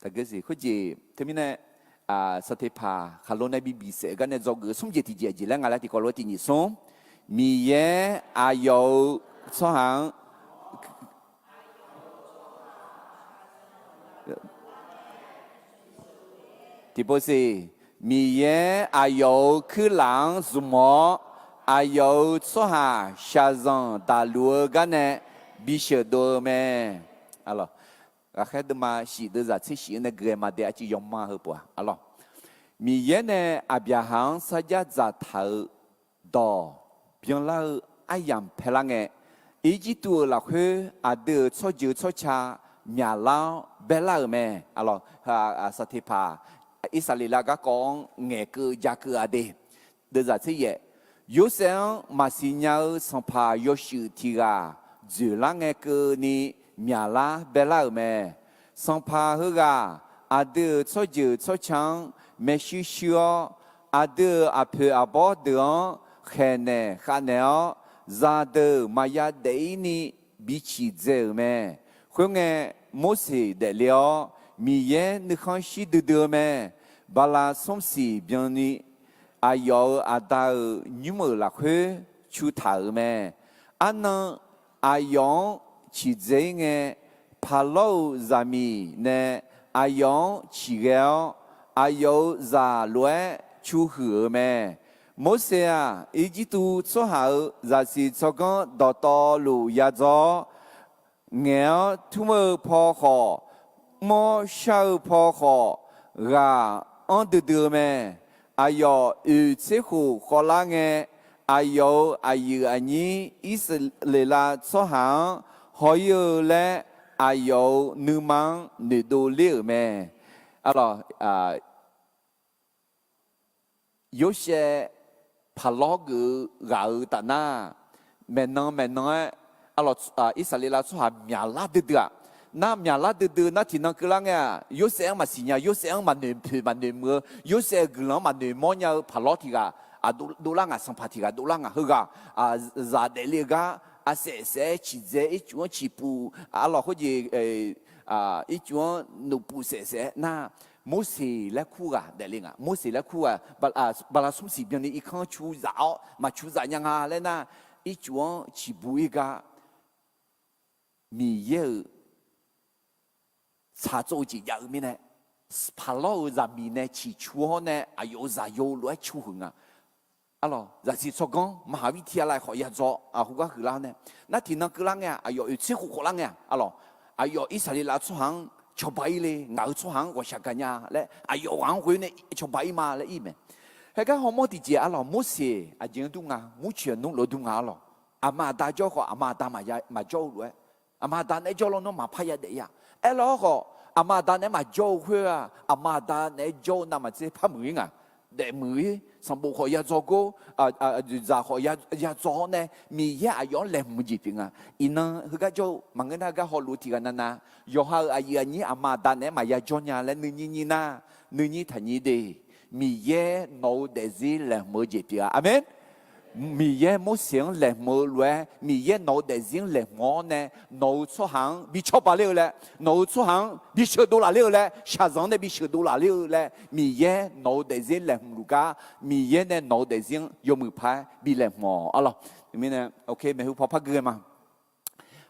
Khoerjeq teumirnae, Sanqteqpaq khaqlo nae bibiq saef-euq gar nae dzawgeuf-eu smr jeq tiqjeq aqjeq laer nga laer tiqkawv lof-aer tiq nyiq smr. Miqyaer aqyawf-euq tsawrhaq-anr Tiqpov siq, Miqyaer aqyawf-euq kuirlaf-anr zmq-awr, aqyawf-euq tsawrhaq shaqzanq daqluf-eu gar nae bisheuq dov-eu mae. Ghaqkhaer deuvma shif deuvzaq tser shif-eu nae gui-aer ma dae arcuiv yawma heu pov-a arlawq. Miqyaer nae Aqbyaqhaq-anr sarjax dzaqtaq-euq dawq byanlar-eu aryamq paelar ngae, Irjirtuv-euq lafkhoer aqdui-euq tsawrjeuq tsawrca myaqlar-awr baerlar-euq mae. Sanqteqpaq Irsaqleqlav garkawv-anr ngaeqkeuv jakeuv-a de. Deuvzaq tser yaef, Yorsaev-anr maqsiq nya-eu sanqpaq yawshuif tiq ghaq dzoeqlar ngae keuvni myaqlar baerlar-euq mae. Sanqpaq heughaq aqdui-euq tsawrjeuq tsawrca-anr maershuir shuir-awr, aqdui-euq aqpoeq aqbawr deuq-anr khaeqnaeq khavnaeq-awr, zaqdeuq maqya daef-ir ni biciq dzae-euq mae. Khoerngae, Morseq daefle-awr, Miqyaer nuikhanr shir duidui-eu mae. Bala smr siq byanni aqyawf-euq aqda-euq nymr-euq lafkhoer cu taq-euq mae. Arnan aqyawf-anr ciqdzae-ir ngae, Paqlawr-euq zaqmiq nae aqyawf-anr ciqghae-awr, aqyawf-euq zaq lof-aer cu huiq-euq mae. Morseq-aq, Irjirtuv tsawrhaq-euq zaqsiq tsawrganr dawqtawvluf yadzaw-awr, ngaeq-awr tmr-eu paw khawf, mr-awr shar-eu paw khawf, ghaq anr duidui-eu mae. Aqyawf oeq tser khof khawvlar ngae, aqyawf-euq aqyuif aqnyir Irsaqleqlav tsawrhaq-anr haw-ir-eu laer, aqyawf-euq nuima-anr noeqdov ler-euq mae. Arlawq, Yorsaev Paqlawr geuf-eu ghaq-euq tafnar, maeqnan maeqnan-aer, arlawq, Irsaqleqlav tsawrhaq myaqlar duidui-aq, nar myaqlar duidui nar tiqnan keuvlar ngae-aq, Yorsaev-anr maqsiq nya, Yorsaev-anr maqnoeq poeq maqnoeq muiq-eu, Yorsaev-euq guiqlanq-anr maqnoeq mawr nya-eu Paqlawr tiq ghaq, dovlar ngaq, sanqpaq tiq ghaq dovlar ngaq, heughaq zaq daefle-eu gar, arsaef saef-aer ciqdzae-aer ircuf-anr ciqpuq, arlawq khoerjeq, ircuf-anr noqpuq saef saef-aer nar, Morseq laer kur ghaq daefle ngaq, Morseq laer kur ghaq, bala smr siq byanni irkanr cu zaf-awr maqcu zaf nya nga laer nar, ircuf-anr ciqbu-ir gar, Miqyaer-euq tsaqtsov-eu jeq jav-eu mirnae, Paqlawr-euq zaqmiq nae ciqcu-awr nae aqyawf-euq zaqyo lof-aer cu huiq nga. Arlawq, zaqsiq tsawrganr maqhaq vir tiq ghaq lav khawf yadzaw, aqhu gar huiqlar nae, nar tiqnan keuvlar ngae-aq, aqyawf oeq tser khof khawvlar ngae-aq, arlawq, aqyawf Irsaqleqlav tsawrhaq-anr cawba-ir le, ngaq-euq tsawrhaq-anr ghawqshaq gaqnya laer aqyawf ghaq-anr ghoe nae cawba-ir ma laer ir mae. Haegar hawmawr tiqjeq arlawq, Morseq aqjeq-anr dur nga, murcoeq nmr lof-aer dur nga arlawq. Aqma aqda jawr khawf aqma aqda maqjawr-eu lof-aer, aqma aqda naeq-aer jawr lawnmr maqpar yadaef-ir-a. Aerlar-awr khawf aqma aqda naeq-aer maqjawr-eu khoer-aq, aqma aqda naeq-aer jawr-eu navmaqtser par muiq-ir nga. Daefmuiq-ir sanqbof khawf yadzaw gor, dzaq khawf yadzaw-awr nae Miqyaer aqyawf-anr laeqhmq-eu jeq pyeuf nga. Iqnan heugar jawr-eu maqngeur nar heugar hawluf-eu tiq ghaq navnav, yawqha-euq aqyuif aqnyir aqma aqda naeq-aer maqya jawr nya laer nuinyir nyir nar, nuinyir taqnyir de. Miqyaer nawq-euq daefzir laeqhmq-eu jeq pyeuf-a. Aqmeq. Miqyaer Morseq-anr laeqhmq-eu lof-aer Miqyaer nawq-euq daefzir-anr laeqhmq-awr nae, nawq-euq tsawrhaq-anr bi cawba ler-eu laer, nawq-euq tsawrhaq-anr bi sheuqdov laf ler-eu laer, shaqzanq-anr nae bi sheuqdov laf ler-eu laer, Miqyaer nawq-euq daefzir laeqhmq luf gar, Miqyaer nae nawq-euq daefzir-anr yawmuiq paq-aer bi laeqhmq-awq arlawq. Mirnae, ok, maeqhu paw par gui ghae ma.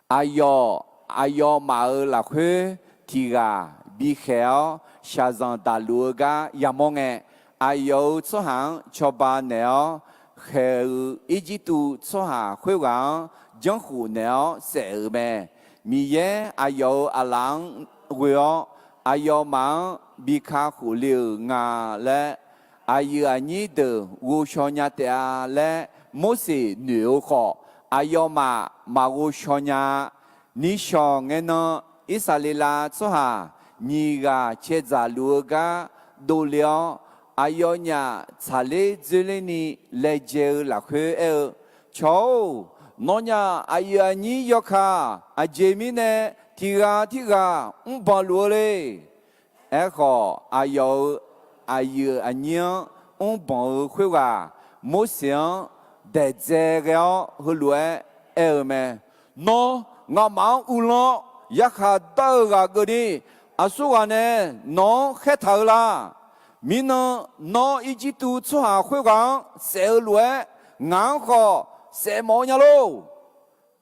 Aqyawf, aqyawfmaf-euq lafkhoer tiq ghaq bikhaeq-awr, shaqzanq daqluf-eu gar yamawr ngae, aqyawf-euq tsawrhaq-anr cawba naeq-awr, khaeq-euq Irjirtuv tsawrhaq khoerghaq-anr janrkhof naeq-awr saef-euq mae. Miqyaer aqyawf-euq aqlaf-anr ghoe-awr, aqyawfmaf-anr bi kakhof le-euq nga laer, aqyuif aqnyir deuq ghovshaw nya taef-a laer Morseq noeq-eu khawf, aqyawfmaf maqghovshaw nya-a. Nishawq ngae nan, Irsaqleqlav tsawrhaq nyiq ghaq caedzaq luf-eu gar dovle-awr, aqyawfnyaf tsaqler dzoerlerni laejae-eu lafkhoer aer-eu, Cawq-or, nawnyaf aqyuif aqnyir yawkaq aqjeq mirnae tiq ghaq tirghaq mrbanq luf-eu le. Aerkhawf, aqyawf-euq aqyuif aqnyir-anr mrbanq-eu khoerghaq Morseq-anr daeqdzae ghae-awr heulof-aer aer-eu mae. Nawr, ngamaf-anr uvlanr-awr yarkhaq dar-eu ghaq keuvni, aqsurghaq nae nawq-anr khaertaq-eu la. Mirnan, nawr Irjirtuv tsawrhaq khoerghaq-anr saef-eu lof-aer, ngaq-anr khawf saef mawf-eu nya lor.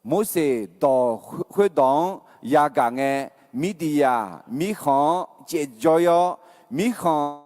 Morseq dawq khoerdawq-anr yagaq ngae, Mirdiqyaq mirkhanq-anr caevjawr-ir-awr, mirkhanq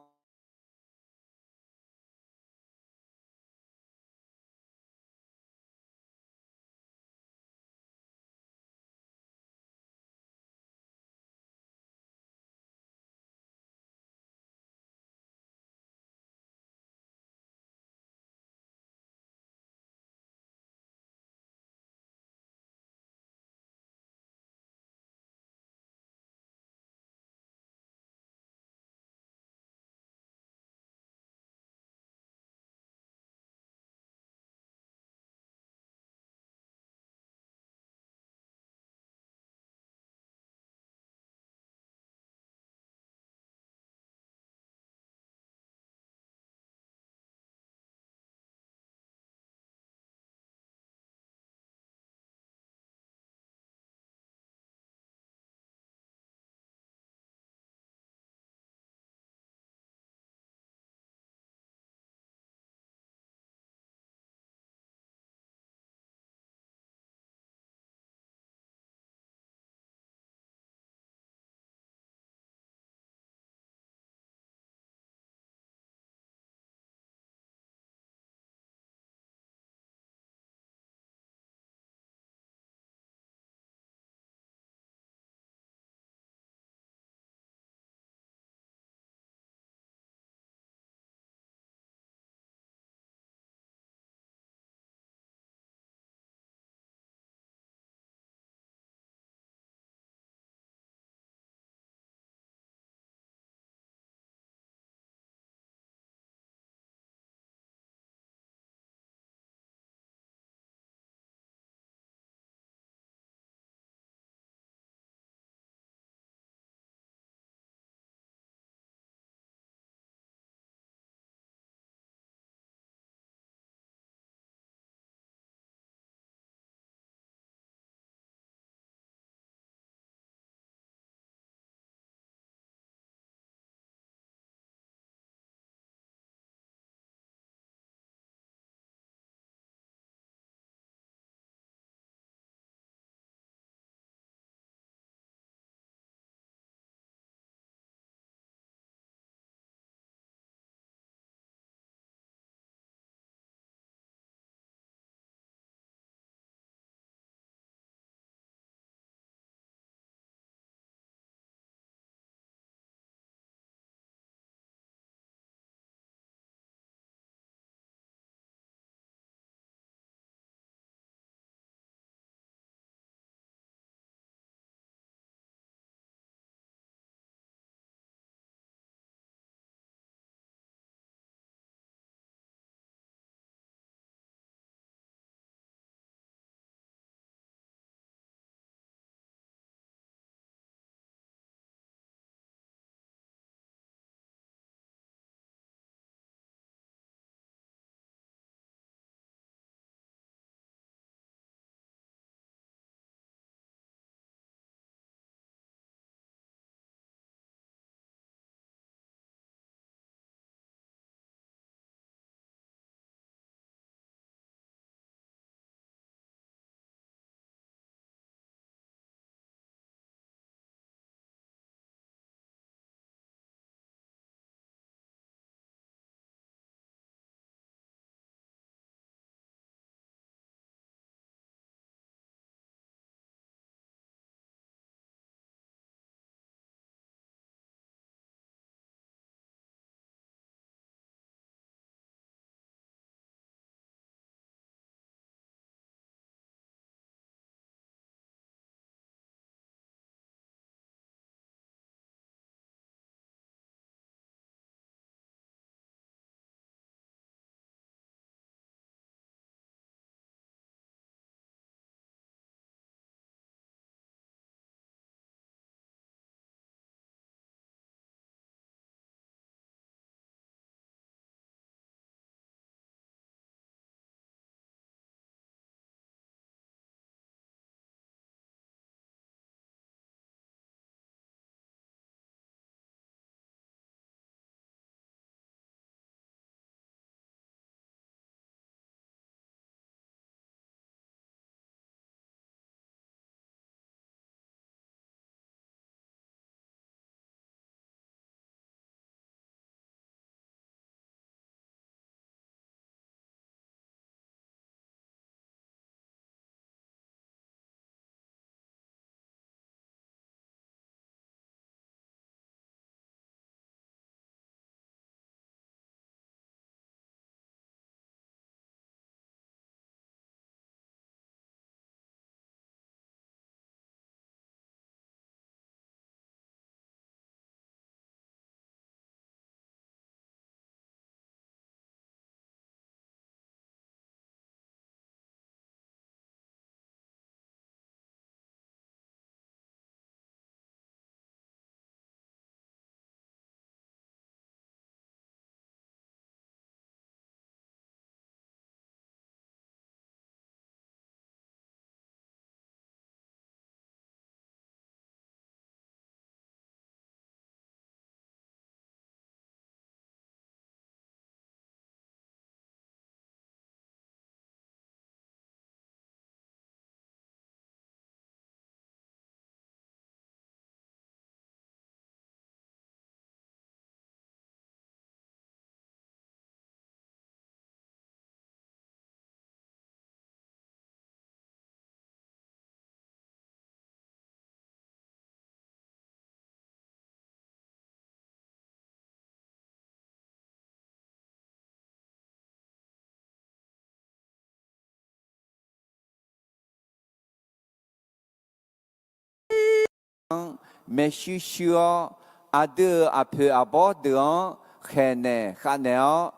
Miqyaer-anr maershuir shuir-awr, aqdui-euq aqpoeq aqbawr deuq-anr khaeqnaeq khavnaeq-awr,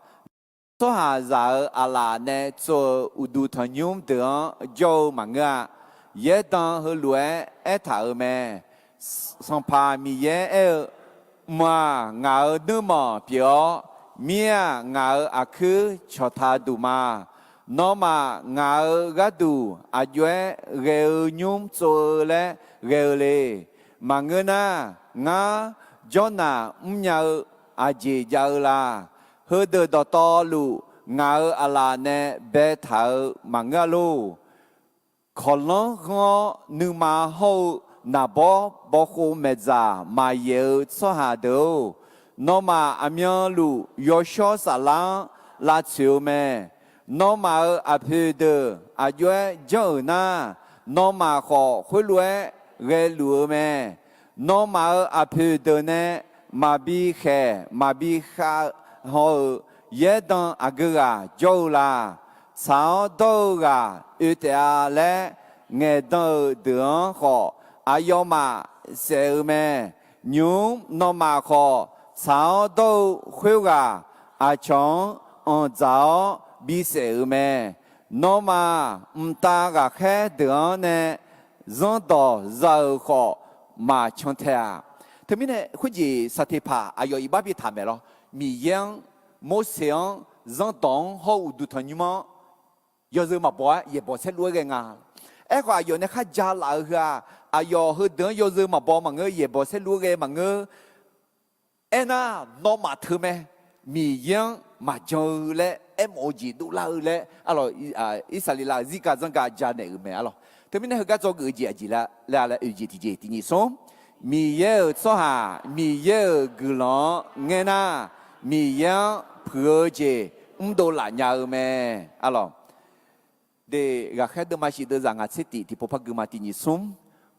tsawrhaqzaq-euq aqlaf nae tsov-eu uqduq tanqnymr deuq-anr jawr-eu maqngeur-a. Yaerdan heulof-aer aertaq-euq mae. Sanqpaq Miqyaer aer-eu, Mq-aq, ngaq-euq nuirmanq pyeuf-awr, mir-aq, ngaq-euq aqkuir cawqtaq duq ma. Nawmaf ngaq-euq gharduq aqjox-aer ghae-eu nymr tsov-eu laer ghae-eu le. Maqngeur nar, ngar jawrnaq mrnya-eu aqjeq jav-eu la? Heudeuq dawqtawvluf ngaq-euq aqlaf nae baetaq-eu maqngeur-a lor. Kawqlanr ghanr-awr nuima hawr-eu naqbawr bawkhov maeqdzaq maqyaeq-eu tsawrhaq deuq-or, nawmaf aqmyanluf yawshawr saflar-anr lavtsoeq-eu mae. Nawmaf-euq aqpoeq deuq aqjox-aer janr-euq nar, nawmaf khawf khoerlof-aer ghaeluf-eu mae. Nawmaf-euq aqpoeq deuq nae maqbi khaeq maqbi khav haw-eu yaerdan aqgeu ghaq jawr-eu la? Tsaq-awr dawr-eu ghaq oe taef-a laer ngaeqdan-euq deuq-anr khawf, aqyawfmaf saef-eu mae. Nymq-mr nawmaf khawf, tsaq-awr dawr-eu khoerghaq aqcawq-anr anqdzaq-awr bisaef-euq mae. Nawmaf mqtav ghaqkhaer deuq-anr nae zanrdawq za-euq khawf, maqcan tae-aq. Teumirnae khoerjeq saqteqpaq aqyawf iqbax bitaq maeq lawr. Miqyaer-anr, Morseq-anr, zanrdawq-anr hawr-eu uqduq tanqnymr-anr yawzeu maqbaw-aer yaeqbawq saerluf-aer ghae nga. Aerkhawf, aqyawf nae kharja laf-eu heu-aq, aqyawf heudeuq-anr yawzeu maqbaw maqngeur, yaeqbawq saerluf-aer ghae maqngeur. Aernar, nawmaf teu mae. Miqyaer-anr maqjan-eu laer aermawf-eu jeq dovlar-eu laer, arlawq, Irsaqleqlav-euq zirga zanrga janaeq-euq mae, arlawq. Teumirnae heugar dzawgeuf-eu jeq aqjeq laer laer oe jeq tiqjeq tiqnyif smr. Miqyaer-euq tsawrhaq Miqyaer-euq guiqlanq-anr ngaer nar, Miqyaer-anr puiq-eu jeq mrdov laf nya-eu mae, arlawq. De, ghaqkhaer deuvma shif deuvzaq ngaq tser tif tiqpov par guima tiqnyif smr.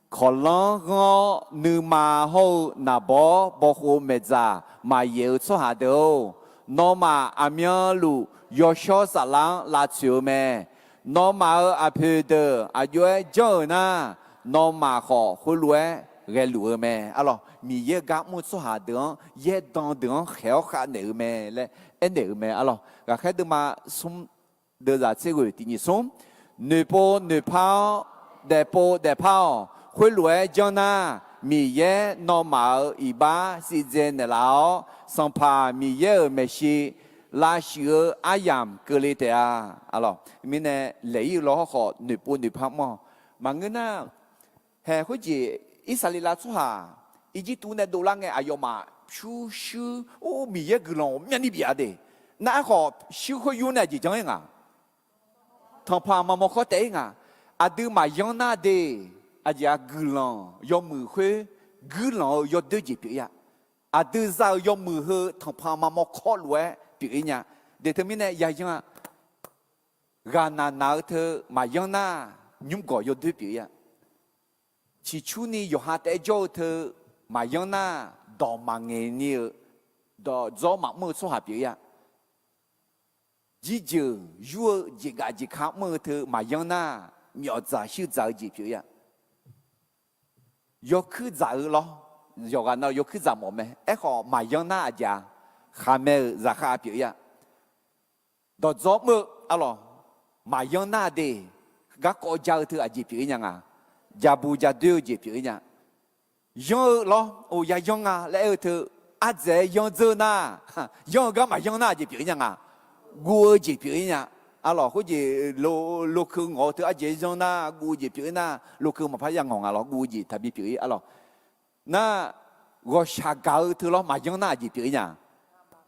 Kawqlanr ghanr-awr nuima hawr-eu naqbawr bawkhov maeqdzaq maqyaeq-eu tsawrhaq deuq-or, nawmaf aqmyanluf yawshawr saflar-anr lavtsoeq-eu mae. Nawmaf-euq aqpoeq deuq aqjox-aer janr-euq nar, nawmaf khawf khoerlof-aer ghaeluf-eu mae, arlawq. Miqyaer gar mr-eu tsawrhaq deuq-anr yaerdan deuq-anr khaeq-awr khavnaeq-eu mae laer aernaeq-euq mae, arlawq. Ghaqkhaer deuvma smr deuvzaq tser ghoeq tiqnyif smr. Noeqpov noeqpar-awr, daefpov daefpar-awq. Khoerlof-aer janr nar, Miqyaer nawmaf-euq iqbax sivdzae naeqlaf-awr, Sanqpaq Miqyaer-euq maeqshi lavshuif-eu aryamq keuvle taef-a. Arlawq, mirnae laeq-ir-eu lawhawr khawf noeqpov noeqpar mr-awq. Maqngeur nar, haeq khoerjeq Irsaqleqlav tsawrhaq Irjirtuv nae dovlar ngae aqyawfmaf pyurshuir or Miqyaer guiqlanq ghawqmyani bif-a de. Nar aerkhawf shuir khoer yur nae aqjeq janr-ir nga. Tanqpanq maqmawr kawr taef-ir nga. Aqdui maqyanr nar de, aqjeq-aq guiqlanq yawmuiq khoer guirlanq-eu yawdoer jeq pyeuf-ir-a. Aqdui za-euq yawmuiq heu tanqpanq maqmawr kawr lof-aer pyeuf-ir nya. De teumirnae yayanr-a. Ghaqnaq naq-eu teu maqyanr nar, nymrgawq yawdoer pyeuf-ir-a. Ciqcurni yawqha taef-aer jawr-eu teu maqyanr nar, dawq maqngaeq ni-eu, dawqdzawr maqmr-eu tsawrhaq pyeuf-ir-a. Jirjeuq yur-eu jeqgaf jeqka mr-eu teu maqyanr nar, myawfdzaq shuirdzaq-eu jeq pyeuf-ir-a. Yawkuir dzaq-eu lawr, yawqghaq nav yawkuir dzaq mawf mae. Aerkhawf maqyanr nar aqjeq-a, khaqmae-euq zaqkhav pyeuf-ir-a. Dawqdzawr mr-eu arlawq, maqyanr nar de, garkawv ja-eu teu aqjeq pyeuf-ir nya nga. Jabu jadoer-eu jeq pyeuf-ir nya. Yanr-eu lawr, o yayanr nga laer aer-eu teu, ardzaeq-aer yanr dzeur nar, yanr-eu gar maqyanr nar aqjeq pyeuf-ir nya nga. Guv-eu jeq pyeuf-ir nya. Arlawq khoerjeq lo, lokeu ngawq-eu teu ardzaeq-aer yanr nar guv-eu jeq pyeuf-ir nar, lokeu maqpar ya ngawq nga lawr, guv-eu jeq taqbi pyeuf-ir arlawq. Nar, ghawqshaq gaq-eu teu lawr maqyanr nar aqjeq pyeuf-ir nya.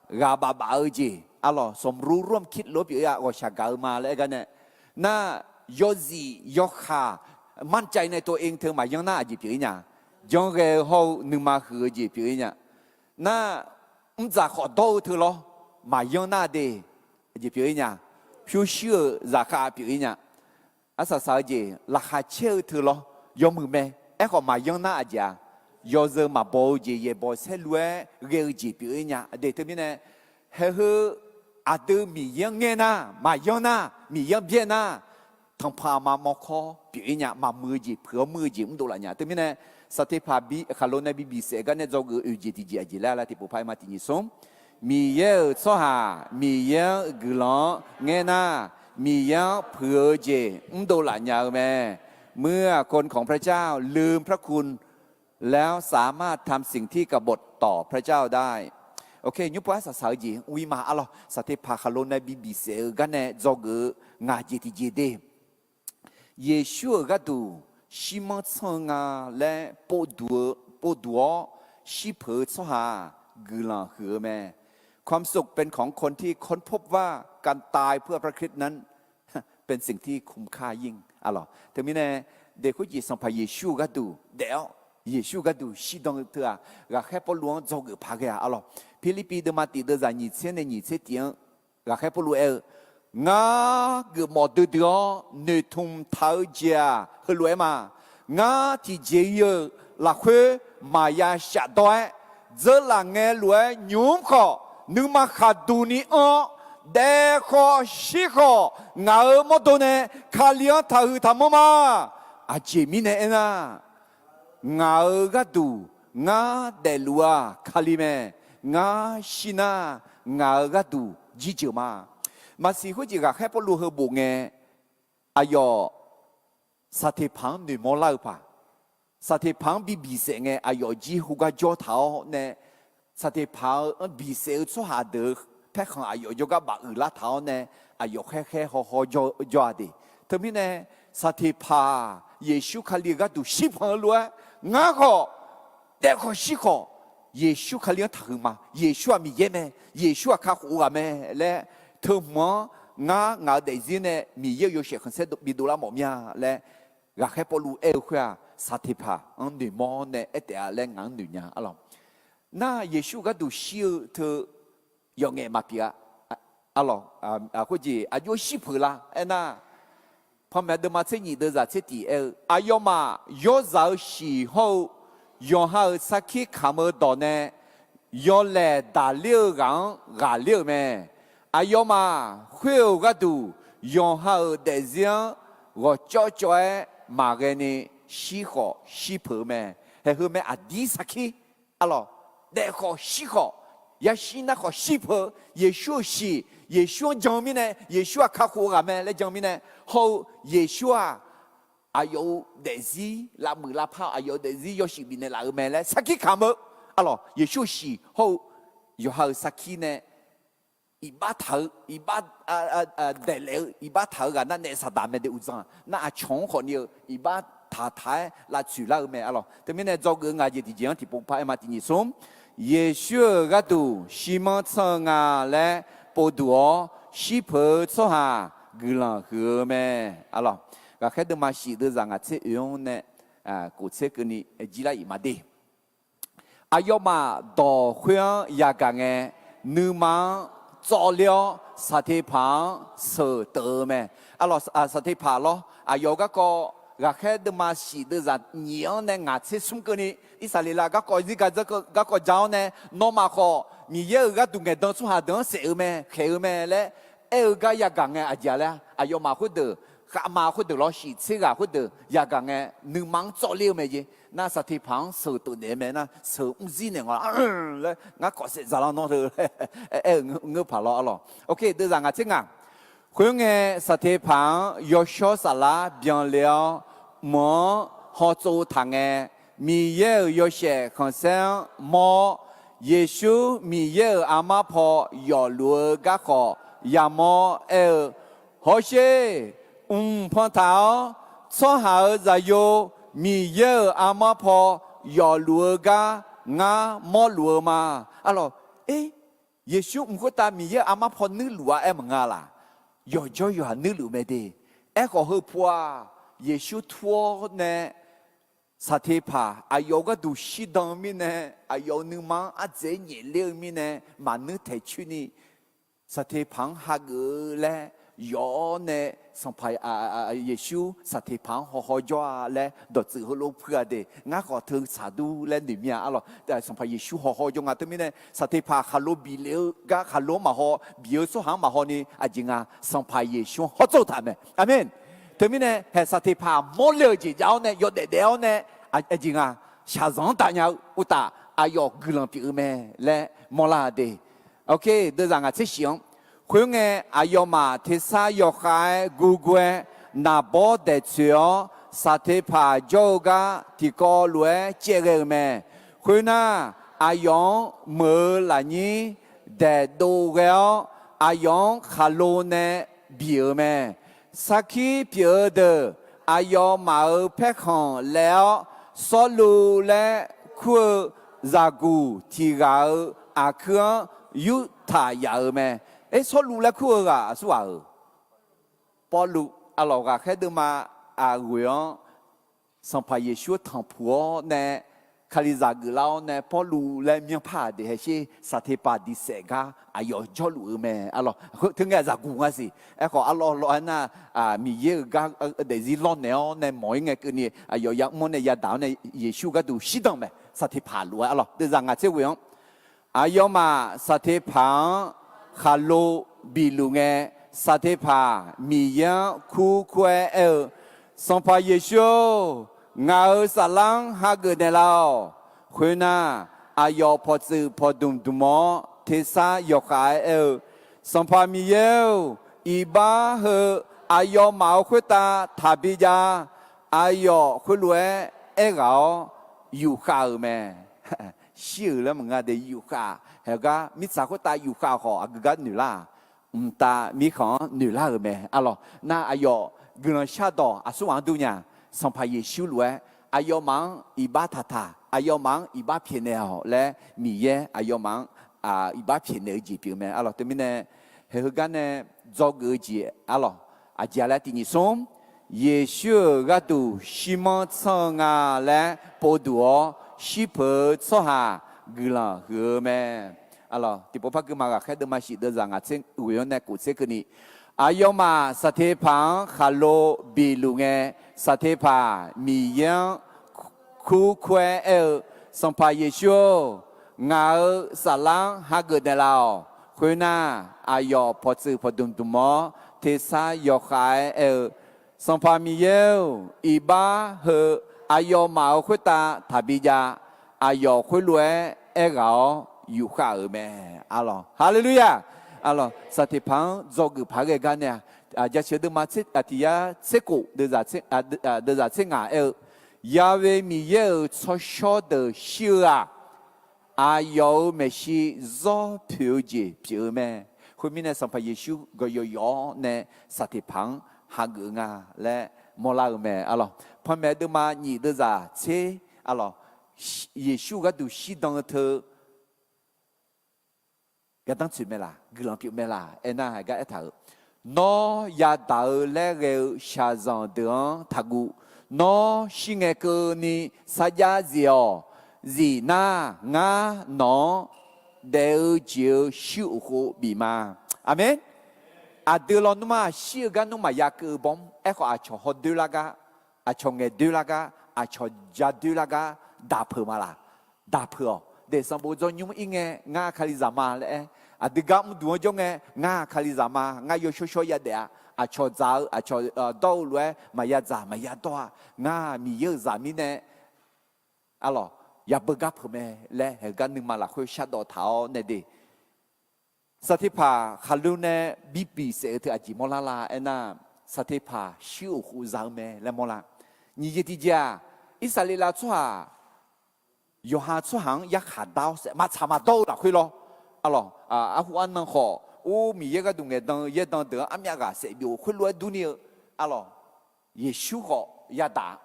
Ghaq baf baf-eu jeq arlawq, สมรู้ร่วมคิด lof pyeuf-ir-a, ghawqshaq gaq-eu ma laer aer gar nae. Nar, yawzif yawkhaq มั่นใจในตัวเอง teu maqyanr nar aqjeq pyeuf-ir nya. Janrghae-eu hawr-eu nuima huiq-eu jeq pyeuf-ir nya. Nar, mrdzaq khawf dawr-eu teu lawr maqyanr nar de, aqjeq pyeuf-ir nya. Pyurshuir-euq zaqkhav pyeuf-ir nya. Arsaq saq-eu jeq laqkhaq caer-eu teu lawr yawmuiq mae. Aerkhawf maqyanr nar aqjeq-a, yawzeu maqbaw-eu jeq yaeqbawq saerlu-aer ghae-eu jeq pyeuf-ir nya. Aqdui teumirnae, haeq heu aqdui Miqyaer-anr ngaer nar, maqyanr nar, Miqyaer-anr byaer nar, tanqpanq aqma mawrkawr pyeuf-ir nya, maqmuiq-eu jeq, peuq-awr muir-eu jeq mrdov laf nya. Teumirnae, saqteqpaq bi khaqlo nae bi bisaef-eu gar nae dzawgeuf-eu oeq jeq tiqjeq aqjeq laer lar tiqpov par aer ma tiqnyif smr. Miqyaer-euq tsawrhaq Miqyaer-anr guiqlanq-anr ngaer nar, Miqyaer-anr peuq-eu jeq mrdov laf nya-eu mae. เมื่อคนของพระเจ้าลืมพระคุณ แล้วสามารถทำสิ่งที่กบฏต่อพระเจ้าได้ Ok, nymr pov arsaq saq-eu jeq mr-ir ma arlawq. Saqteqpaq khaqlo nae bi bisaef-eu gar nae dzawgeuf-eu ngaq jeq tiqjeq de. Yeqsur-euq gharduq shirmanr tsanr-eu nga laer povduq-eu, povduq-awr shirpeuq-eu tsawrhaq-aq, guiqlanq huiq-eu mae. ความสุขเป็นของคนที่ค้นพบว่าการตายเพื่อพระคริสต์นั้นเป็นสิ่งที่คุ้มค่ายิ่ง arlawq. Teumirnae, daef khoerjeq Sanqpaq Yeqsur-eu gharduq daef-awr, Yeqsur gharduq shirdan-eu teu-aq, ghaqkhaer Pawrluv-anr dzawgeuf paq ghae-aq arlawq. Pirlirpiv deuvma tiq deuvzaq nyiq tser nae nyiq tser tiq-anr, ghaqkhaer Pawrluv aer-eu, Ngar geufmawf duidui-awr noeqtmq taq-eu jeq-aq, heulof-aer ma. Ngar tiqjeq-ir-eu lafkhoer maqya shafdawr-aer, dzeurlaf ngae lof-aer nymq-mr khawf, nuima khaqduq ni anr-awr, daef khawf shir khawf, ngaq-euq mawrdo nae Kali-anr taqhuiq taqmanr ma. Aqjeq mirnae aernar, ngaq-euq gharduq ngar daefluf-aq Kali mae. Ngar shir nar, ngaq-euq gharduq jirjeuq ma. Maqsiq khoerjeq ghaqkhaer Pawrluv heu bof ngae, aqyawf saqteqpaq-anr noeqmawr lar-eu paq. Saqteqpaq-anr bi bisaef ngae, aqyawf jir khoergar jawr taq-awr nae, saqteqpaq-anr bisaef-eu tsawrhaq deuq-eu paerkhanq aqyawf jawrgar bafuiq lar taq-awr nae, aqyawf khaerkhaer hawhaw jawr-a de. Teumirnae, saqteqpaq-aq, Yeqsur Kali-euq gharduq shirpanq-eu lof-aer, ngar khawf, daef khawf shir khawf, Yeqsur Kali-anr taqhuiq ma. Yeqsur-aq Miqyaer mae. Yeqsur-aq kakhof-eu ghaq mae laer, teuhmq-anr ngar ngaq-euq daefzir nae Miqyaer-euq yawshaef khanqsaer bidov lar mawf mir-a laer, ghaqkhaer Pawrluv aer-eu khoer-aq, saqteqpaq-anr noeqmawr nae aer taef-a laer ngaq-anr noeq nya arlawq. Nar, Yeqsur gharduq shir-eu teu yawf ngaef maqpyeuf-a arlawq. Khoerjeq aqjox shir peuq la aernar, panmaeq deuvma tser nyif deuvzaq tser tiq aer-eu, aqyawfmaf yawrzaq-eu shiq hawr-eu yawqha-euq sarkir kamq-eu dawq nae yawlaeq daqler-eu ghaq-anr ghaqler-euq mae. Aqyawfmaf khoer-euq gharduq yawqha-euq daefzir-anr ghawqcawv cawv-aer maqghae ni shir khawf shir peuq-eu mae. Haeq heu mae aqdir sarkir arlawq, daef khawf shir khawf, yashir nar khawf shir peuq-eu Yeqsur-euq shiq, Yeqsur-anr jan-eu mirnae, Yeqsur-aq kakhof-eu ghaq mae laer jan-eu mirnae, hawr-eu Yeqsur-aq aqyawf-euq daefzir lavmuiq lavpar-eu, aqyawf-euq daefzir yawshuif bifnaeq laf-eu mae laer sarkir kamq-eu arlawq. Yeqsur-euq shiq hawr-eu yawqha-euq sarkir nae iqbax taq-eu, iqbax daeqlaef-eu, iqbax taq-eu ghaq nar naef Saqdaq mae de uqdzan. Nar aqcawq-anr khawf ni-eu iqbax taqtaq-aer lavtsoeq lar-eu mae arlawq. Teumirnae dzawgeuf-eu ngaq jeq tiqjeq-anr tiqpov par aer ma tiqnyif smr. Yeqsur-euq gharduq shirmanr tsanr-eu nga laer povduq-awr shir peuq-eu tsawrhaq guiqlanq huiq-eu mae arlawq. Ghaqkhaer deuvma shif deuvzaq ngaq tser oeq-anr nae kof tser keuvni jir lar-iq ma de. Aqyawfmaf dawq khoer-anr yagaq ngae, nuima-anr tsawvler-awr saqteqpaq-anr sheuq teuf-eu mae. Arlawq, saqteqpaq lawr, aqyawf-euq garkawv ghaqkhaer deuvma shif deuvzaq nyif-anr nae ngaq tser smr keuvni, Irsaqleqlav garkawv zirga dzeur garkawv ja-awr nae, nawmaf khawf Miqyaer-euq gharduq ngaeqdan tsawrhaq deuq-anr saef-eu mae, khaeq-eu mae laer aer-eu gar yagaq ngae aqjeq-a laer, aqyawfmaf khoerdeuq, khavma khoerdeuq lawr shif tser ghaq khoerdeuq yagaq ngae nuima-anr tsawvler-eu mae jeq. Nar saqteqpaq-anr sheuq teuf naeq-eu mae nar, sheuq mr zir naeq ngawq laer, ngar kawf saef dzaq lar nawr teu laer aer-eu ngeur paq lawr arlawq. Oke, deuvzaq ngaq tser ngaq. Khoerngae, saqteqpaq-anr yawshawr saflar byanle-awr, mq-anr hawtsov taq ngae, Miqyaer-euq yawshaef khanqsaer-anr mawr-awr, Yeqsur Miqyaer-euq armar paw yawfluf-eu garkhawf yamawr aer-eu, Hawsher, mq pantaq-awr, tsawrhaq-euq zaqyo Miqyaer-euq armar paw yawfluf-eu gar ngar mawrluf-eu ma. Arlawq, e, Yeqsur mq khoertav Miqyaer-euq armar paw nuirluf-a aer maqnga laq? Yawqjawr yawqha nuirluf mae de. Aerkhawf heu pu-aq, Yeqsur tur-awr nae saqteqpaq aqyawf-euq gharduq shirdan-eu mirnae, aqyawf-euq nuima-anr ardzaeq-aer nyaefler-eu mirnae, maqnuir taeq coer ni saqteqpaq-anr hageuf-eu laer yawf-awr nae, Sanqpaq, Yeqsur saqteqpaq-anr hawhaw jawr-a laer dawqtsuif heulof puiv-a de. Ngar khawf teu tsaq dur laer noeq mir-a arlawq. Sanqpaq Yeqsur hawhaw jawr nga teumirnae, saqteqpaq khaqlo bif lef-eu gar khaqlo-anr maqhaw, bif-eu tsawrhaq-anr maqhaw ni aqjeq nga, Sanqpaq Yeqsur-anr hawtsov taq mae. Aqmeq. Teumirnae haeq saqteqpaq mawrle-euq jeq jav-awr nae yawdaef daef-awr nae, aqjeq nga, shaqzanq-anr daqnya-eu uqtaf aqyawf guiqlanq pyeuf-eu mae laer mawrlar-a de. Oke, deuvzaq ngaq tser shif-anr. Khoerngae, aqyawfmaf tersar yawkhav-aer gurgur-aer, naqbawr daeqtsoeq-awr, saqteqpaq jawr-eu gar tiqkawv lof-aer caevghae-euq mae. Khoernar, aqyawf-anr meuq-eu lafnyir daeqdov ghae-awr, aqyawf-anr khaqlo nae biq-euq mae. Sarkir pyeuf-eu deuq aqyawfmaf-euq paerkhanq laev-awr, Sawrluv laer kur-eu zaqguq tiq ghaq-euq aqkuir-anr yurtaq yaf-euq mae. Aer, Sawrluv laer kur-eu ghaq aqsur ghaq-euq, Pawrluv, aqlawq ghaqkhaer deuvma aqghoeq-anr Sanqpaq Yeqsur-anr tanqpuq-awr nae, Kalizaq geuflar-awr nae Pawrluv laer myanrpar-aq de haesher, saqteqpaq diqsaef gar aqyawf jawrluf-eu mae. Aqlawq khoer teu ngae zaqguq nga siq. Aerkhawf aqlawq lawq-aer nar, Miqyaer-euq gar daefzir lawrnaeq-awr nae mawq-ir ngae keuvni aqyawf yamr-awr nae yadaq-awr nae Yeqsur gharduq shirdan mae. Saqteqpaq lof-aer aqlawq deuvzaq ngaq tser ghoeq-anr, aqyawfmaf saqteqpaq-anr khaqlo bifluf ngae, saqteqpaq Miqyaer-anr kurkur-aer aer-eu, Sanqpaq Yeqsur-or, ngaq-euq saflar-anr hageuf naeqlaf-awq. Khoernar, aqyawf pawqtsuif pawqdmq dmq-awr tersar yawkhav-aer aer-eu, Sanqpaq Miqyaer-or, iqbax heu aqyawfmaf-euq khoertav taqbi jav. Aqyawf khoerlof-aer aerghaq-awr yufkhav-euq mae. Shir-euq laer maqngeur de, yufkhav. Haegar mirtsaq khoertav yufkhav khawf aqgeu gar noeqlar-aq, mqtav mirkhanq-anr noeqlar-euq mae. Aqlawq nar aqyawf guiqlanq shardawq aqsur ghaq-anr durnya, Sanqpaq Yeqsur lof-aer aqyawfmaf-anr iqbax taqtaq, aqyawfmaf-anr iqbax pyaeqnaeq-awq laer Miqyaer aqyawfmaf-anr iqbax pyaeqnaeq-eu jeq pyeuf mae. Aqlawq teumirnae haeq heugar nae dzawgeuf-eu jeq aqlawq aqjeq-a laer tiq nyiq smr, Yeqsur-euq gharduq shirmanr tsanr-eu nga laer povduq-awr shirpeuq-eu tsawrhaq guiqlanq huiq-eu mae. Aqlawq tiqpov par guima ghaqkhaer deuvma shif deuvzaq ngaq tser ghoeq-anr nae kof tser keuvni, aqyawfmaf saqteqpaq-anr khaqlo bifluf ngae, saqteqpaq Miqyaer-anr kurkur-aer aer-eu, Sanqpaq Yeqsur-or, ngaq-euq saflar-anr hageuf naeqlaf-awq. Khoernar, aqyawf pawqtsuif pawqdmq dmq-awr tersar yawkhav-aer aer-eu, Sanqpaq Miqyaer-or, iqbax heu aqyawfmaf-euq khoertav taqbi jav. Aqyawf khoerlof-aer aerghaq-awr yufkhav-euq mae. Aqlawq haleluya. Aqlawq saqteqpaq-anr dzawgeuf paq-aer ghae gar nae-a, jaceuq deuvma tiq yar tser kof deuvzaq tser ngaq aer-eu, Ya'we Miqyaer-euq tsawrshawr deuq shir-eu-aq, aqyawf-euq maeqshi zawr poeq-eu jeq pyeuf-eu mae. Khoermirnae Sanqpaq Yeqsur gawqyawq yawq-awr nae saqteqpaq-anr hageuf-eu nga laer mawrlar-eu mae. Aqlawq panmaeq deuvma nyif deuvzaq tser, aqlawq Yeqsur gharduq shirdan-eu teu gardanr tsoeq mae laq, guiqlanq pyeuf mae laq aernar, haiq gar aertaq-euq, Nawr yadaq-eu laer ghae-eu shaqzanq deuq-anr taqguv. Nawr shir ngae keuvni sarjax zif-awq. Zif nar, ngar nawq-anr daef-eu jeq-eu shuir uqkhov bif ma. Aqmeq. Aqdui lawnmr-aq shir-eu gar nmr maqya keuv-eu bawr, aerkhawf aqcawq hawdoer lar gar, aqcawq ngaeqdoer lar gar, aqcawq jadoer lar gar daq peuq ma laq? Daq peuq-awq. Daefsanqbof dzaw nymr ir ngae, ngar Kalizaq ma laer aer, aqdui gar mrduq-anr jawr ngae, ngar Kalizaq ma, ngar yawshawr shawr yadaef-a. Aqcawq dzaq-eu, aqcawq dawr-eu lof-aer maqya dzaq maqya dawr-a. Ngar Miqyaer-euq zaq mirnae aqlawq yabeu gar peuq mae laer, haeq gar nuima lafkhoer shardawv taq-awr nae de. Saqteqpaq khaqlo nae bi bisaef-eu teu aqjeq mawrlar la aernar, saqteqpaq shuir uqkhov za-eu mae laer mawrlar. Nyiq jeq tiqjeq-aq, Irsaqleqlav tsawrhaq yawqha tsawrhaq-anr yarkhaq dar-awr saef maqtsaq maqdawr-eu lafkhoer lawr. Aqlawq, arhu arnan khawf or Miqyaer gharduq ngaeqdan-eu yaerdan deuq-anr armyav ghaq saef byov khoerlof-aer durni-eu, aqlawq, Yeqsur khawf yadaq-a.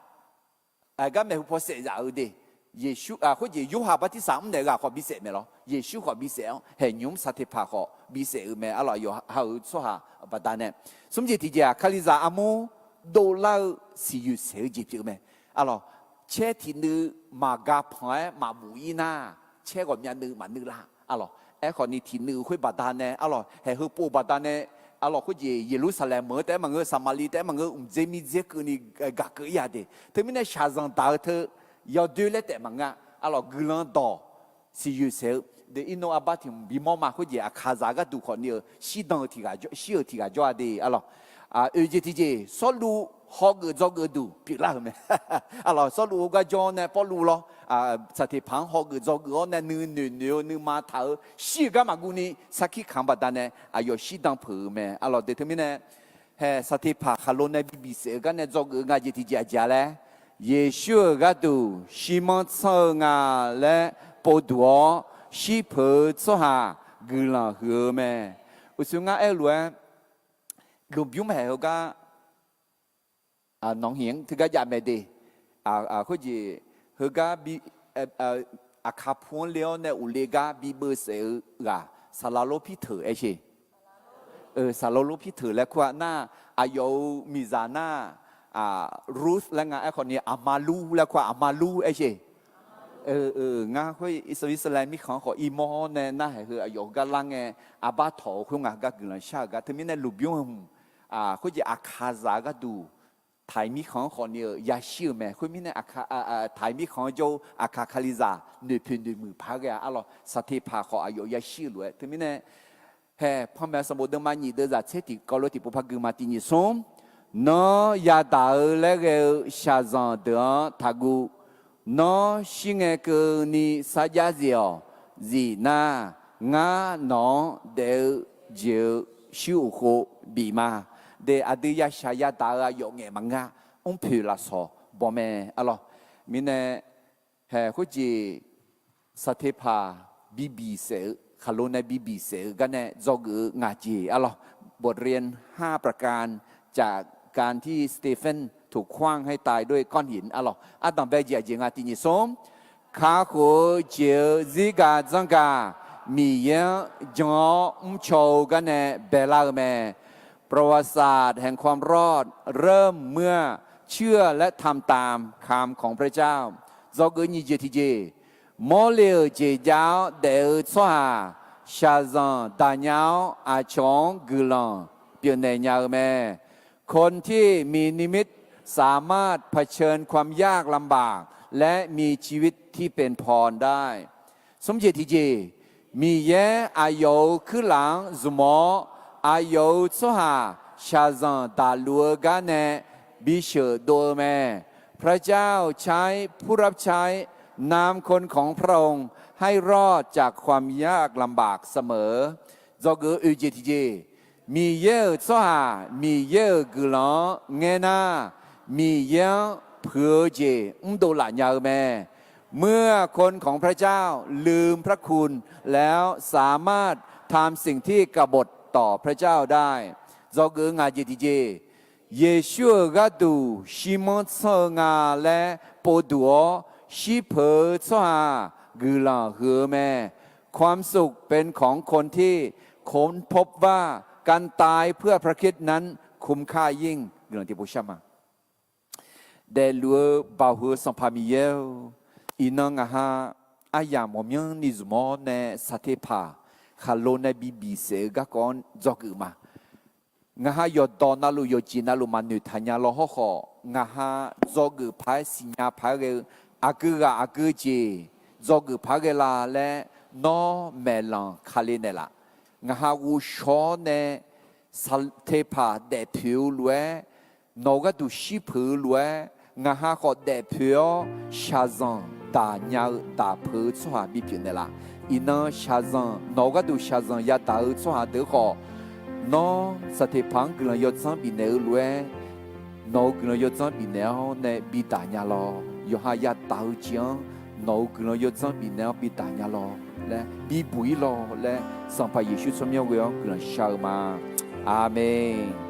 Aqgar maeqhu paw saef zaf-eu de. Yeqsur khoerjeq Yorhaq bartirsaq mrnaeq ghaq khawf bisaef mae lawr. Yeqsur khawf bisaef-anr haeqnymr saqteqpaq khawf bisaef-euq mae. Aqlawq yawqha-euq tsawrhaq baqdanae smr jeq tiqjeq-aq, Kalizaq armur dovlar-eu siqyoeq saeq-eu jeq pyeuf mae. Aqlawq, caer tiqnuiv maqga panq-aer maqbuf ir nar, caer ghawqmya nuiv maqnuiv lar. Aqlawq, aerkhawf ni tiqnuiv khoer baqdanae, aqlawq, haeq heu pov baqdanae, aqlawq, khoerjeq Yeqlursaqlaeq meuq-eu taef-aer maqngeur, Saqmaqliv taef-aer maqngeur, mqdzer mirdzer keuvni gaq keuv ir-a de. Teumirnae shaqzanq daq-eu teu yawdoer laer taef maqngeur-a. Aqlawq, guiqlanq dawq siqyoeq saeq-eu de, irnov arbar tiq hmq bimawr ma. Khoerjeq aqkaqzaq gharduq khawf ni-euq shirdan-eu tiq ghaq, shir-euq tiq ghaq jawr-a de, aqlawq. Oeq jeq tiqjeq, Sawrluv hawgeuf dzawgeuf duq pyeuflar-euq mae. Arlawq, Sawrluv heugar jawr nae Pawrluv lawr, Saqteqpaq-anr hawgeuf dzawgeuf-awr nae nuinoeq noeq-eu nuima taq-eu shir-eu gar maqguv ni sarkir kamq-anr baqdanae aqyawf shirdan peuq-euq mae. Arlawq, deuq teumirnae, hae, Saqteqpaq khaqlo nae bibiq saef-eu gar nae dzawgeuf-eu nga jeq tiqjeq aqjeq-a laer, Yeqsur-euq gharduq shirmanr tsanr-eu nga laer povduq-awr shirpeuq-eu tsawrhaq guiqlanq huiq-eu mae. Uqshoe ngar aer-eu lof-aer, lmqbymr haeq heugar, nawq-anr teugar jav mae de. Khoerjeq heugar bi, aqkaq pu-anr le-awr nae uqle gar bibeuv saef-eu ghaq, Saqlaqlor Pirteuq aer sher. Saqlaqlor Pirteuq laer kur-a nar, aqyawf-euq miqzaq nar, Ruth laer nga aerkhawf ni, aqmalur laer kur-a, aqmalur aer sher. Ngar khoer Irsaqleqlav mirkhanq-anr khawf irmawr nae narhaq heu aqyawf heugar lar ngae, arbar tawq-eu khoer ngaq heugar guiqlanq shar-euq gar. Teumirnae lmqbymr hmq, khoerjeq aqkaqzaq gharduq, Taiq mirkhanq-anr khawf ni-euq yashir-euq mae. Khoermirnae, Taiq mirkhanq-anr jawr-eu aqkaq Kalizaq noeqpoeq noeqmuiq paq-aer ghae-a. Arlawq, Saqteqpaq khawf aqyawf yashir-eu lof-aer. Teumirnae, hae, panmaeq sanqbof deuvma nyiq deuvzaq tser tiq kawv lof tiqpov par gui ma. Tiq nyiq smr, Nawr yadaq-eu laer ghae-eu shaqzanq deuq-anr taqguv. Nawr shir ngae keuvni sarjax zif-awq. Zif nar, ngar nawq-anr daef-eu jeq-eu shuir uq khov bif ma. De, aqdui yashaq yadaq-eu aqyawf ngaeq maqngeur-a. Mrpoeq lafsawq baw mae. Arlawq, mirnae, hae, khoerjeq Saqteqpaq bibiq saef-eu, khaqlo nae bibiq saef-eu gar nae dzawgeuf-eu ngaq jeq. Arlawq, บทเรียนห้าประการ จากการที่สเตเฟนถูกขว้างให้ตายด้วยก้อนหิน arlawq, ardanq bae jeq aqjeq nga. Tiq nyiq smr, kakhof-eu jeq-eu zirgaq dzanrgaq Miqyaer-anr jan-awr mrcaw-eu gar nae baelar-eu mae. ประวัติศาสตร์แห่งความรอดเริ่มเมื่อเชื่อและทำตามคำของพระเจ้า Dzawgeuf nyiq jeq tiqjeq, Mawrle-euq jeq jav-awr daef-eu tsawrhaq shaqzanq daqnya-awr aqcawq-anr guiqlanq pyeufnaeq nya-eu mae. คนที่มีนิมิตสามารถเผชิญความยากลำบากและมีชีวิตที่เป็นพรได้ Smr jeq tiqjeq, Miqyaer aqyawf-euq kuirlaf-anr zmq-awr, aqyawf-euq tsawrhaq shaqzanq daqluf-eu gar nae bisheuq dov-eu mae. พระเจ้าใช้ผู้รับใช้ นำคนของพระองค์ให้รอดจากความยากลำบากเสมอ Dzawgeuf oeq jeq tiqjeq, Miqyaer-euq tsawrhaq Miqyaer-euq guiqlanq-anr ngaer nar, Miqyaer-anr puiq-eu jeq mrdov laf nya-eu mae. เมื่อคนของพระเจ้าลืมพระคุณแล้วสามารถทำสิ่งที่กบฏต่อพระเจ้าได้ Dzawgeuf ngaq jeq tiqjeq, Yeqsur-euq gharduq shirmanr tsanr-eu nga laer povduq-awr shirpeuq-eu tsawrhaq guiqlanq huiq-eu mae. ความสุขเป็นของคนที่ค้นพบว่าการตายเพื่อพระคริสต์นั้นคุ้มค่ายิ่ง Guiqlanq tiqpov shar ma. Daefluf-eu baoq heu Sanqpaq Miqyaer-or, iqnan ngaq ha aryamq ghawqmyanrni zmq-awr nae Saqteqpaq khaqlo nae bibiq saef-eu garkawv-anr dzawgeuf ma. Ngaq ha yawqdawq navluf yawqjeq navluf maqnoeq taq nya law hawrkhawf, ngaq ha dzawgeuf paq-aer siqnya paq-aer ghae-eu aqgeu ghaq aqgeu jeq dzawgeuf paq-aer ghae la laer nawr maeqlanq kale naeqlaf. Ngaq ha ghovshaw-awr nae Saqteqpaq daefpoeq-eu lof-aer, nawq-euq gharduq shirpeuq-eu lof-aer, ngaq ha khawf daefpoeq-awr shaqzanq daq nya-eu daq peuq-eu tsawrhaq bipyeuf naeqlaf. Iqnan shaqzanq, nawq-euq gharduq shaqzanq yadaq-eu tsawrhaq deuq khawf, nawr Saqteqpaq-anr guiqlanq yawdzanr bifnaeq-eu lof-aer, nawq-euq guiqlanq yawdzanr bifnaeq-awr nae bidaq nya lawr. Yawqha yadaq-eu jeq-anr nawq-euq guiqlanq yawdzanr bifnaeq-awr bidaq nya lawr laer, bibuq-ir lawr laer, Sanqpaq Yeqsur tsawrmyanr ghoe-awr guiqlanq shar-eu ma. Aqmeq.